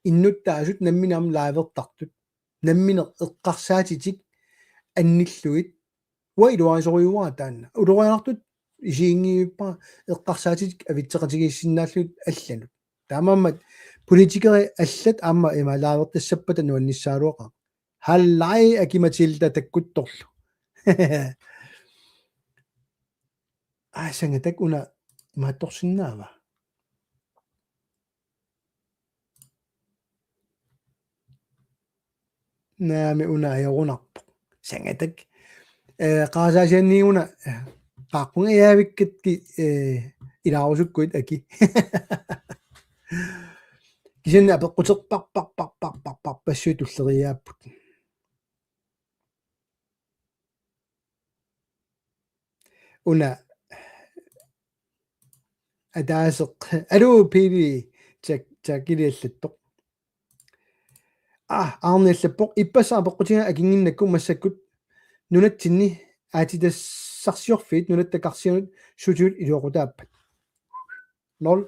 innuttaasut nammineq aamma livertartut. Nammineq eqqarsaatitik annillugit. Uanga iluarisorujuara taanna. Ulorianartut isiginngivippara eqqarsaatitik avitseqatigiissinnaallugit allanut. Taamaammat politikerit allat aamma ima livertassappata nuannissagaluaqaaq. Halaj Aki-Matilda takkuttorlu. Aa, sangatak una imaattorsinnaava? Naamik, una ajorunarpoq. Sangatak. Eh, qarasaasianniit una, eh, qaaqqunga aavikkakkit, eh, ilaarusukkuit Aki. Kisianni apeqquterpassuit tulleriiaapput. Una ataaseq. Aluu, P V, tak-, takkiliallattoq. Ah, Arne allappoq: Ippassaq apeqqutigaaq akinnginnakku massakkut nunatsinni aatsitassarsiorfiit nunatta karsianut sutigut iluaqutaappat. Nul.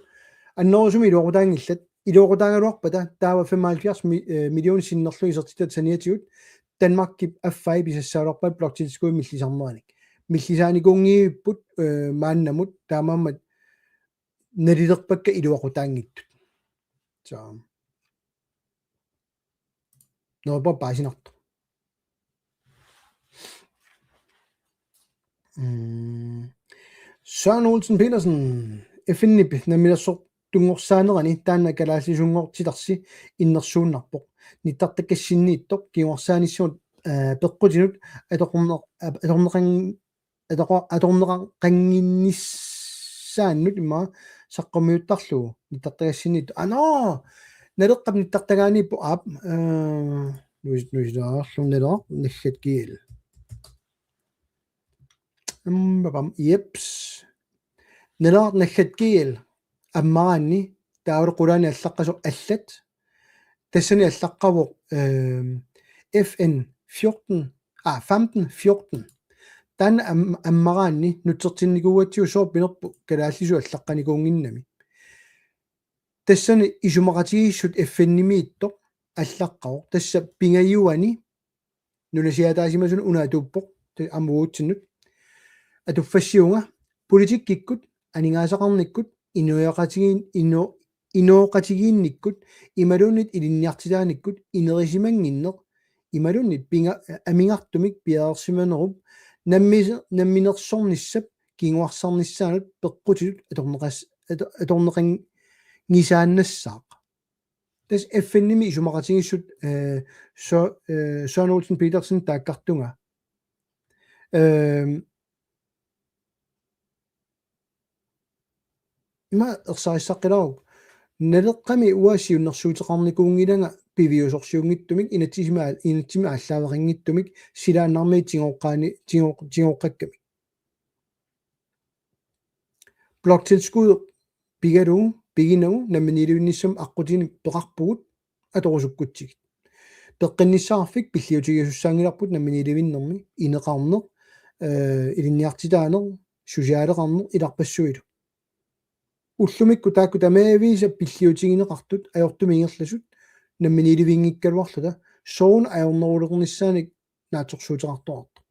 Annerusumik iluaqutaanngillat. Iluaqutaagaluarpata taava femoghalvfjerds mi-, eh, millionit sinnerlugit isertitaat saniatigut Danmarkip affai pisassagaluarpaat bloktilskud millisarneranik. Millisaanikuunngivipput, eh, maannamut, taamaammat nalilerpakka iluaqutaanngitsut. Så. Neriuppunga paasinartoq. Mm. Søren Olsen Petersen, F N-ip namminersortunngorsaanerani taanna kalaallisunngortitarsi innersuunnarpoq. Nittartakkassinniittoq kinguarsaanissamut, eh, peqqutinut atorneq-, atorneqan-, atoqa-, atorneqaqannginnissaannut immaqa saqqummiuttarlugu nittartakkassinniittoq. Anaa! Naleqqap nittartagaaniippoq, aap, eh, nuis-, nuisilaarlunga Naleraq nallat G L. Ampapam, jeps. Naleraq nallat G L ammaraanni taavalu qulaani allaqqasoq allat. Tassani allaqqavoq, ehm, F N fjorten, ah, femten fjorten. Taanna am-, ammaraanni nutsertinnikuugatsigu sooq pinerpoq kalaallisut allaqqanikuunnginnami. Tassani isumaqatigiissut F N-imiittoq allaqqavoq. Tassa pingajuani nunasiaataasimasunut una atuuppoq, te-, aamma uagutsinnut. Atuffassiuunga politikkikkut, aningaasaqarnikkut, inuiaqatigiin-, inu-, inooqatigiinnikkut, imaluunniit ilinniartitaanikkut inerisimannginneq, imaluunniit pinga-, amigartumik piareersimanerup nammi-, namminersornissap kinguarsarnissaanut peqqutitut atorneqas-, ato-, atorneqanngisaannassaaq. Tassa F N-imi isumaqatigiissut, eh, Sø-, eh, Søren Olsen Petersen taakkartunga. Ehm, Ima ersarissaqqilaarukkit. Naleqqami uanga siunnersuuteqarnikuunngilanga piviusorsiunngitsumik inatsisimi aa-, inatsisimi aallaaveqanngitsumik silaannarmik tigoqqaani-, tigo-, tigoqqakkamik. Bloktilskud pigalugu, piginagu, namminiilivinnissamut aqqutinik peqarpugut, atorusukkutsigit. Peqqinnissaqarfik pilliutigisussaanngilarput namminiilivinnermi, ineqarneq, eh, ilinniartitaaneq, susiaaleqarneq, ilarpassuilu. Ullumikkut taakku tamaaviisa pilliutigineqartut ajortumik ingerlasut namminiilivinngikkaluarluta soorunami ajornerulernissaannik naatsorsuuteqartoqartoq.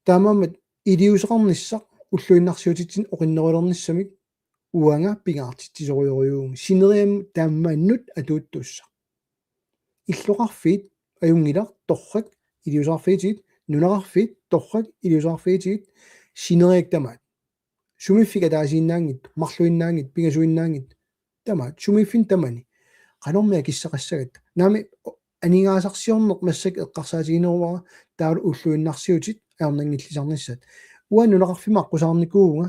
Taamaammat iliuuseqarnissaq ulluinnarsiutitsinni oqinnerulernissamik uanga pingaartitsisorujorujuuvunga. Sineriammi taamannut atuuttuussaq. Illoqarfiit ajunngilaq torrak iliuuseqarfigitigit, nunaqarfiit torrak iliuuseqarfigitigit, sineriak tamaat. Sumiiffik ataasiinnaanngitsoq, marluinnaanngitsoq, pingasuinnaanngitsoq. Tamaat, sumiiffinni tamani. Qanormi akissaqassagatta. Naamik, aningaasarsiorneq massakkut eqqarsaatigineruara taavalu ulluinnarsiutit ajornanngillisarnissaat. Uanga nunaqarfimmi aqqusaarnikuuvunga,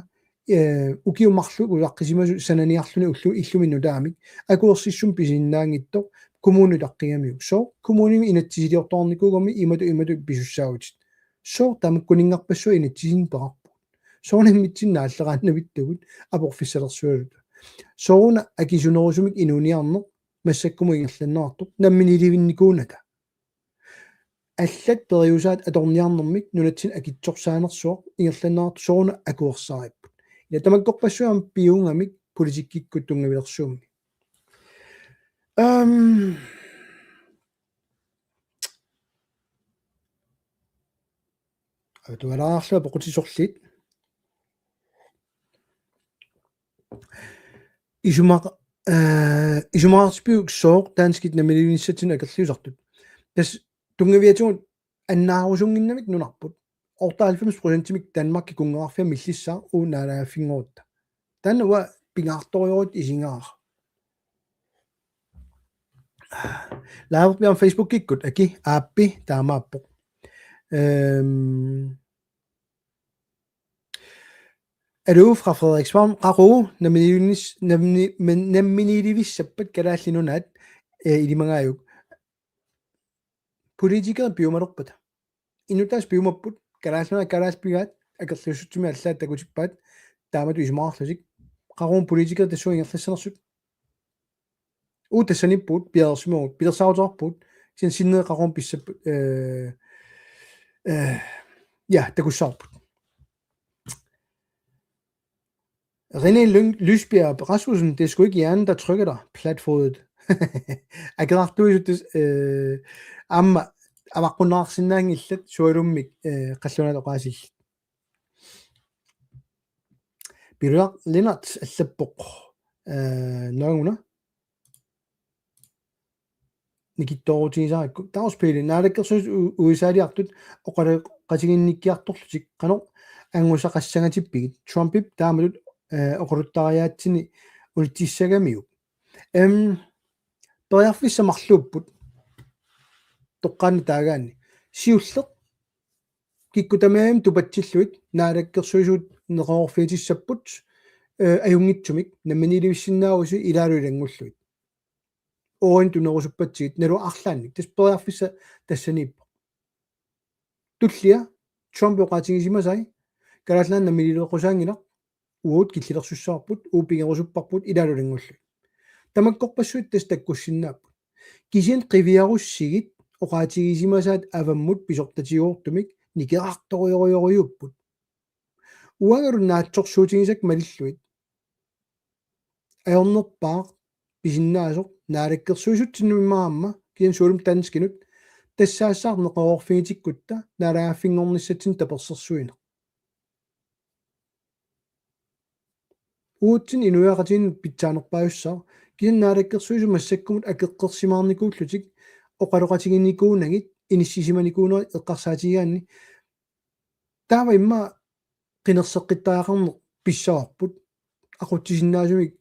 eh, ukiut marluk ulaqqisimasut sananiarluni ullu-, illumi nutaamik. Akuersissummik pisisinnaanngitsoq, kommuni utaqqigamiuk. Sooq, kommunimi inatsisiliortoqarnikuugami imatut imatut pisussaavutit. Sooq tamakkuninngarpassuit inatsisinik peqarpugut. Soorunami mitsinnaalleqaannavittugut aporfissalersualluta. Soorunami akisunerusumik inuuniarneq massakkumut ingerlanneqartoq namminiilivinnikuunata. Allat periusaat atorniarnermik nunatsinni akitsorsaanersuaq ingerlanneqartoq soorunami akuersaaripput. Ila tamakkorpassuit aamma piuugamik politikkikkut tunngavilersuummi. Øhm. Atualaarlu apeqqutissat sorliit. Isumaq-, eh, isumaqartippit sooq danskit namminiilivinnissatsinnut akerliusartut. Tassa tunngaviatigut annaarusunnginnamik nunarput. Otteoghalvfems procentimik Danmarkip kunngeqarfia millissaaq uagut naalagaaffinngorutta. Taanna uanga pingaartorujorujuit isigaara. Live-erpiarama Facebookikkut, aki, aappi, taamaappoq. Øhm. Aluu fra Frederikshavn, qaqugu, namminiilivinnis-, nammi-, men-, namminiilivissappat Kalaallit Nunaat, eh, ilimagaajuk. Politikerit piumalerpata. Innuttaasut piumapput, Kalaallit Nunaat kalaallit pigaat, akerliussutsimik allaat takutippaat, taamatut isumaqarlutik. Qaqugu politikerit tassunga ingerlassanersut. Uagut tassaniippugut, piareersimavugut, pilersaaruteqarpugut, kisianni sinneri qaqugu pissapput, eh, eh, ja, takussavarput. René Lyng-, Lysbjerg Rasmussen, det er sgu ikke hjernen, der trykker dig, platfodet. Akerartuisut, øh, aamma avaqqunneqarsinnaanngillat sualummik, øh, qallunaat oqaasillit. Piruaq Lennart allappoq, øh, naaguna. Nikittoorutigisarikku. Tavspili naalakkersuisut u-, U S A-liartut oqaloqatiginnikkiartorlutik qanoq angusaqassangatippigit. Trumpip taamatut, eh, oqaluttariaatsini ulitsissagamiuk. Em, periarfissat marluupput. Toqqaannaq taagaanni. Siulleq kikkut tamarmik tupatsillugit naalakkersuisut neqeroorfigitissapput, eh, ajunngitsumik namminiilivissinnaavusi ilaalu ilanngullugit. Uagut tunerusuppatsigit naluara arlaannik. Tassa periarfissaq tassaniippoq. Tullia Trump oqaatigisimasai Kalaallit Nunaat namminiileqqusaanngilaq uagut killilersussavarput, uagut pigerusupparput ilaalu ilanngullugit. Tamakkorpassuit tassa takkussinnaapput. Kisianni qiviarussigit oqaatigisimasaat avammut pisortatigoortumik nikerartorujorujorujuupput. Uangalu naatsorsuutigisakka malillugit. Ajornerpaaq pisinnaasoq naalakkersuisutsinnut immaqa aamma kisianni sualummik danskinut tassaassaaq neqeroorfigitikkutta naalagaaffinngornissatsinnut tapersersuineq. Uatsinnut inuiaqatigiinnut pitsaanerpaajussaaq, kisianni naalakkersuisut massakkumut akeqqersimaarnikuullutik oqaloqatiginikuunagit inissisimanikuunerit eqqarsaatigigaanni. Taava immaqa qinerseqqittariaqarneq pissavarput. Aqutsisinnaasumik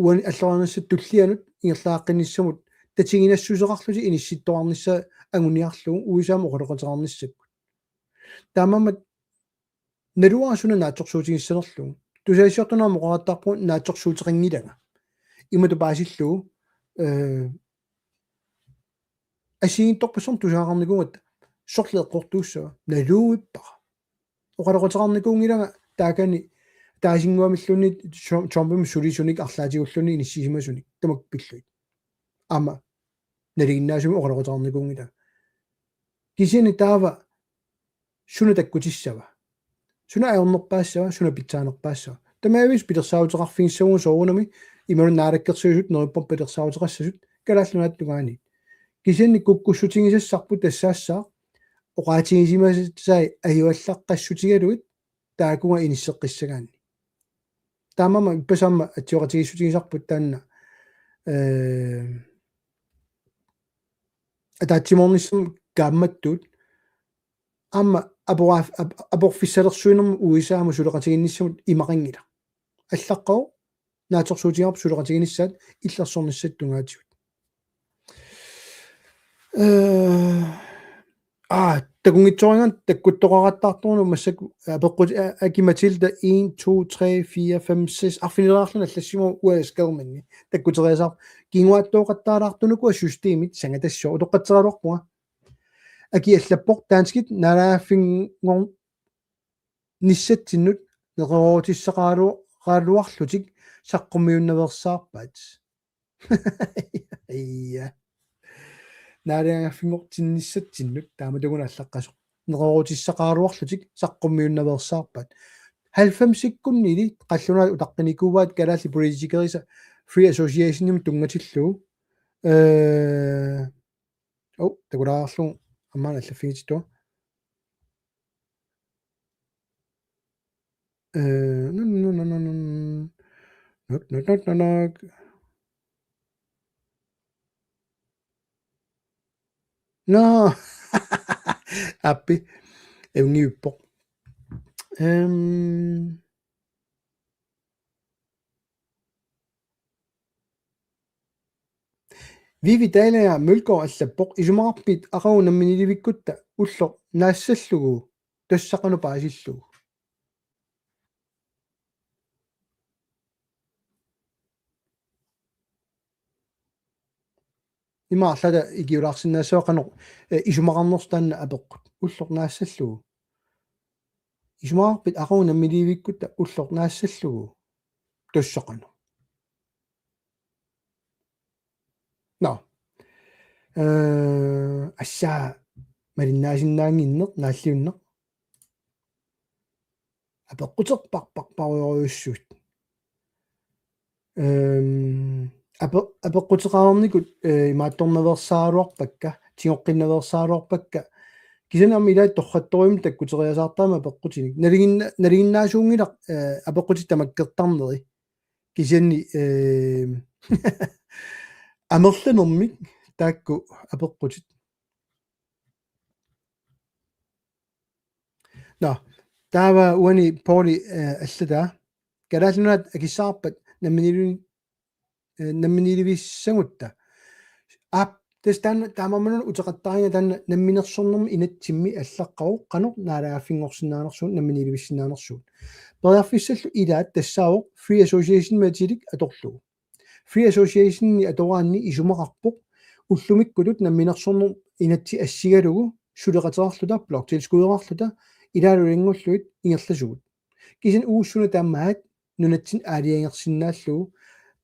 uani alloriarnissamut tullianut ingerlaqqinnissamut tatiginassuseqarlutik inissittoqarnissaa anguniarlugu U S A-mut oqaloqateqarnissakkut. Taamaammat naluara suna naatsorsuutigissanerlugu. Tusagassiortunik aamma oqarattarpunga naatsorsuuteqanngilanga. Imatut paasillugu, eh, assigiinngitsorpassuarnik tusagaqarnikuugatta sorleq eqqortuussava, naluvippara. Oqaloqateqarnikuunngilanga taakani ataasinnguamilluunniit Tru-, Trumpimut sulisunik arlaatigulluunniit inissisimasunik tamakku pillugit. Aamma nalinginnaasumik oqaloqateqarnikuunngilanga. Kisianni taava suna takkutissava? Suna ajornerpaassava, suna pitsaanerpaassava? Tamaviisa pilersaaruteqarfigissagutsigu soorunami imaluunniit naalakkersuisut neriuppunga pilersaaruteqassasut Kalaallit Nunaata tungaanut. Kisianni kukkussutigisassarput tassaassaaq oqaatigisimasai ajuallaqqassutigalugit taakunga inisseqqissagaanni. Taamaammat ippassaq aamma atsioqatigiissutigisarput taanna, eh, ataatsimoornissamut kaammattuut aamma aporaaf-, ap-, aporfissalersuinermut U S A-mut suleqatigiinnissamut imaqanngilaq. Allaqqavoq naatsorsuutigaarput suleqatiginissaat illersornissaata tungaatigut. Eh, aa, takunngitsooriarlunga takkuttoqarattaartoruna massakkut, eh, apeqqut-, eh, Aki Matilda en, to, tre, fire, fem, seks, arfinileriarluni allassimavoq uanga skærmimi. Takkuteriasaarpoq kinguaattooqattaalaartunuku systemit sangatassaaq utoqqatseraluarpunga. Aki allappoq danskit naalagaaffinngor-, nissatsinnut neqeroorutissaqaralu-, -qaraluarlutik saqqummiunnaveersaarpaat. Ja. Naalagaaffinngortinnissatsinnut taamatuuna allaqqasoq. Neqeroorutissaqaraluarlutik saqqummiunnaveersaarpaat. Halvfemsikkunnili qallunaat utaqqinikuuaat kalaallit politikerisa Free Associationimut tunngatillugu. Eh, oh, takulaarlugu aamma allaffigitittua. Eh, no, no, no, no, no. Nok, nok, nok, nok, nok. No. Aappi. Eungiuppoq. Ehm. Vivi Dalager Mølgaard allappoq: Isumaqarpit aqagu namminiilivikkutta ulloq naassallugu, tassa qanoq paasillugu? Ima arlaata ikiulaarsinnaassavara qanoq, eh, isumaqarnersoq taanna apeqqut. Ulloq naassallugu. Isumaqarpit aqagu namminiilivikkutta ulloq naassallugu, tassa qanoq? Nå. Eh, assaa malinnaasinnaannginneq, naalliunneq. Apeqquterpassuarpassuit. Ehm, ape-, apeqquteqarnikut, eh, imaattornaveersaaraluarpakka, tigoqqinnaveersaaraluarpakka. Kisianni aamma ilaat torrattorujummik takkuteriasaartarami apeqqutinik. Nalinginna-, nalinginnaasuunngilaq, eh, apeqqutit tamakkertarneri. Kisianni, eh, amerlanermik taakku apeqqutit. Nå, taava uani Pauli, eh, allataa. Kalaallit Nunaat akissaqarpat namminiilivi-, eh, namminiilivissagutta. Aap, tassa taanna taamaammaluna uteqattaariga taanna namminersornermi inatsimmi allaqqavoq qanoq naalagaaffinngorsinnaanersugut, namminiilivissinnaanersugut. Periarfissallu ilaat tassaavoq Free Association-imik atilik atorlugu. Free Association-ip atoraanni isumaqarpoq ullumikkutut namminersorneq inatsit assigalugu suleqateqarluta, bloktilskuddeqarluta, ilaalu ilanngullugit ingerlasugut. Kisianni uagut suna tamaat nunatsinni aalajangersinnaallugu,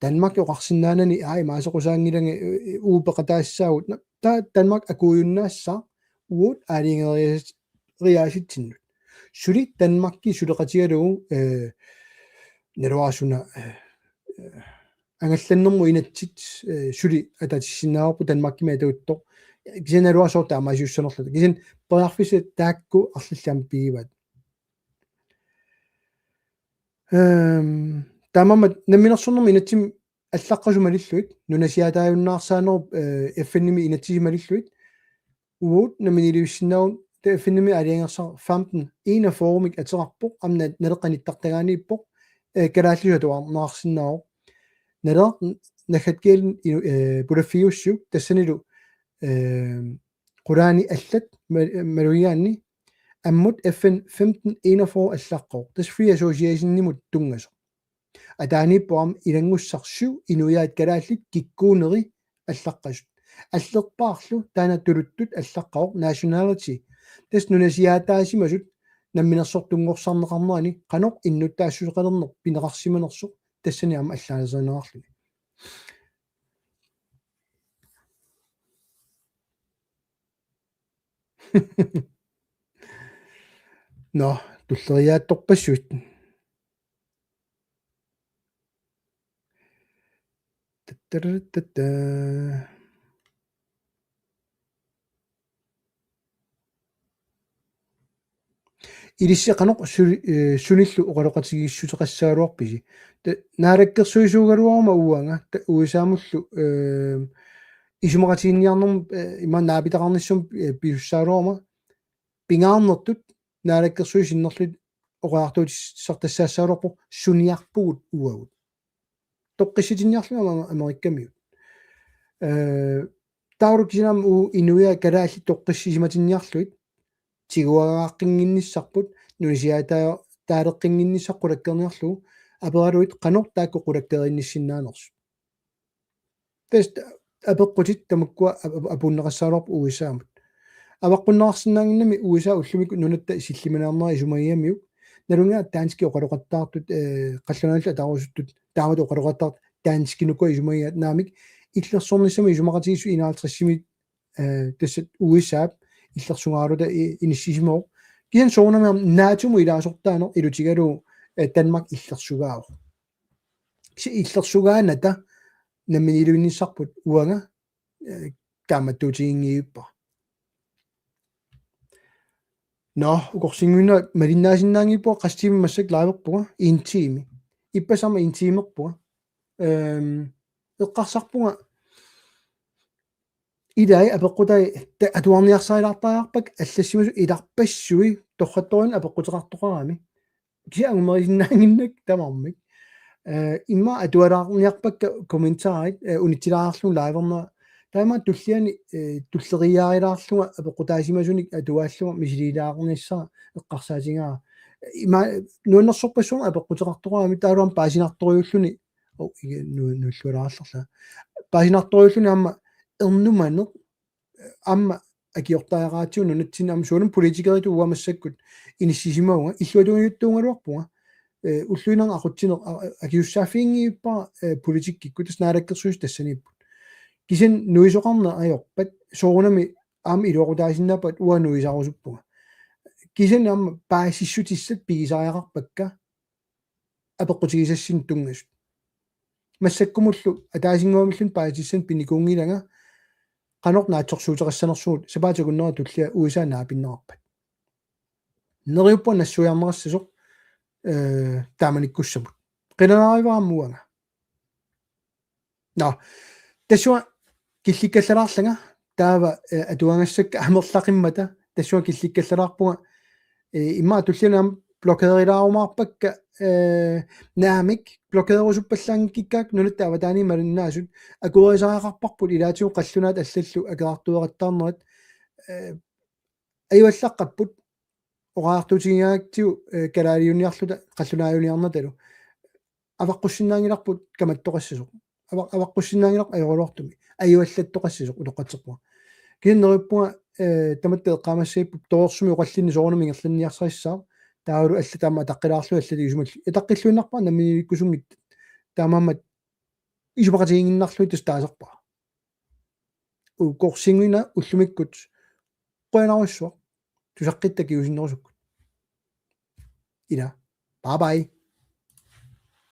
Danmark oqarsinnaanani, aa, imaaseqqusaanngilanga, eh, eh, uagut peqataassaagut. Nå, taava Danmark akuujunnaassaaq uagut aalajangerias-, -riaasitsinnut. Suli Danmarki suleqatigalugu, eh, naluara suna, eh, eh, angallannermut inatsit, eh, suli atatissinnaavarput Danmarkimik atuuttoq. Kisianni naluara sooq taamaasiussanerluta. Kisianni periarfissat taakku arlallit aamma pigivaat. Ehm, taamaammat namminersornermi inatsimmi allaqqasut malillugit, nunasiaataajunnaarsaannerup, eh, F N-imi inatsisit malillugit, uagut namminiilivissinnaavugut, taava F N-imi aalajangersaq femten enogfyrre-mik ateqarpoq, aamma Naleqqap nittartagaaniippoq, eh, kalaallisut atuarneqarsinnaavoq. Naleqqap naggatkialin inu-, eh, pulaffigiussiuk, tassanilu, eh, qulaani allat ma-, malugigaanni Ammut F N femten enogfyrre allaqqavoq. Tassa Free Association-imut tunngasoq. Ataaniippoq aamma ilanngussaq syv inuiaat kalaallit kikkuuneri allaqqasut. Allerpaarlu taanna tuluttut allaqqavoq nationality. Tassa nunasiaataasimasut namminersortunngorsarneqarnerani qanoq innuttaassuseqalerneq pineqarsimanersoq tassani aamma allaanersarineqarluni. Nå, tulleriiaattorpassuit. Tattarattatta. Ilissi qanoq su-, eh, sunillu oqaloqatigiissuteqassagaluarpisi? Ta-, naalakkersuisuugaluaruma uanga, ta-, U S A-mullu, eh, isumaqatiginninniarnermut, eh, ima naapitaqarnissamut, eh, pisussagaluaruma pingaarnertut naalakkersuisut sinnerlugit oqariartuutissartassagaluarpoq suniarpugut uagut. Toqqissitinniarlugit aamma Amerikamiut. Eh, taava kisianni aamma uagut inuiaat kalaallit toqqissisimatinniarlugit tiguagaqqinnginnissarput, nunasiaataaleqqinnginnissaq qulakkeerniarlugu, aperaluit qanoq taakku qulakkeerinnissinnaanersut. Tassa apeqqutit tamakkua ap-, ap-, apuunneqassagaluarput U S A-mut. Avaqqunneqarsinnaannginnami U S A ullumikkut nunatta sillimaniarnera isumagigamiuk. Nalunngilara danskit oqaloqattaartut, eh, qallunaatut ataarusuttut taamatut oqaloqattaartut danskinuku isumagigaat, naamik illersornissamut isumaqatigiissut enoghalvtredsimi, eh, tassa U S A-p illersugaluta i-, inissisimavoq. Kisianni soorunami aamma NATO-mut ilaasortaaneq ilutigalugu, eh, Danmark illersugaavoq. Kisianni illersugaanata namminiilivinnissarput uanga, eh, kaammattuutiginngivippara. Nå, ukorsinnguinnaq malinnaasinnaanngippunga, qassit tiimit massakkut liverpunga, en time. Ippassaq aamma en timerpunga. Ehm, eqqarsarpunga ilai apeqqutai ta-, atuarniarsarilaartariaqarpakka allassimasut ilarpassui torrattorujunik apeqquteqartoqarami. Kisianni angumerisinnaannginnakku tamarmik. Eh, immaqa atualaarniarpakka kommentarit, eh, unitsilaarlugu livernera. Taamaammat tulliani, eh, tulleriiaarilaarlunga apeqqutaasimasunik atuaallunga misiliilaarnissara eqqarsaatigaara. Ima nuannersorpassuarnik apeqquteqartoqarami taavalu aamma paasinartorujuulluni. Oh, ikke nu-, nuillualaarallarlunga. Paasinartorujuulluni aamma ernumaneq aamma akiortariaqaratsigu nunatsinni aamma soorunami politikeritut uanga massakkut inissisimavunga, illuatungiliuttuugaluarpunga, eh, ulluinnarni aqutsineq, a-, a-, akisussaaffiginngilara, eh, politikkikkut, tassa naalakkersuisut tassaniipput. Kisianni nuisoqarneq ajorpat, soorunami aamma iluaqutaasinnaappat uanga nuisarusuppunga. Kisianni aamma paasissutissat pigisariaqarpakka, apeqqutigisassinnut tunngasut. Massakkumullu ataasinnguamilluunniit paasissanik pinikuunngilanga, qanoq naatsorsuuteqassanersugut sapaatip akunnera tullia U S A naapinneqarpat. Neriuppunga nassuiarneqassasoq, eh, taamanikkussamut. Qilanaarivara aamma uanga. Nå, tassunga killikkallalaarlanga, taava, eh, atuagassakka amerlaqimmata, tassunga killikkallalaarpunga, eh, immaqa tulliani aamma blokeerilaarumaarpakka, eh, naamik, blokeerusuppallaanngikkaakka nunatta avataaniit malinnaasut, akuerisariaqarparput ilaatigut qallunaat allallu akerartueqattaarnerat, eh, ajuallaqqapput, oqariartuutigigaangatsigu, eh, kalaaliuniarluta, qallunaajuniarnatalu. Avaqqussinnaanngilarput kamattoqassasoq. Ava-, avaqqussinnaanngilarput ajoraluartumik. Ajuallattoqassasoq utoqqatserpunga. Kisianni neriuppunga, eh, tamatta eqqaamassagipput torersumik oqallinneq soorunami ingerlanniarsarissaaq. Taavalu allat aamma ataqqilaarlugit allat isumallu. Ataqqilluinnarpara namminiilikkusunngitsoq. Taamaammat isumaqatigiinnarlugit tassa taasarpara. Ukorsinnguinnaq ullumikkut. Qujanarsuaq. Tusaqqitta kingusinnerusukkut. Ila. Bye bye.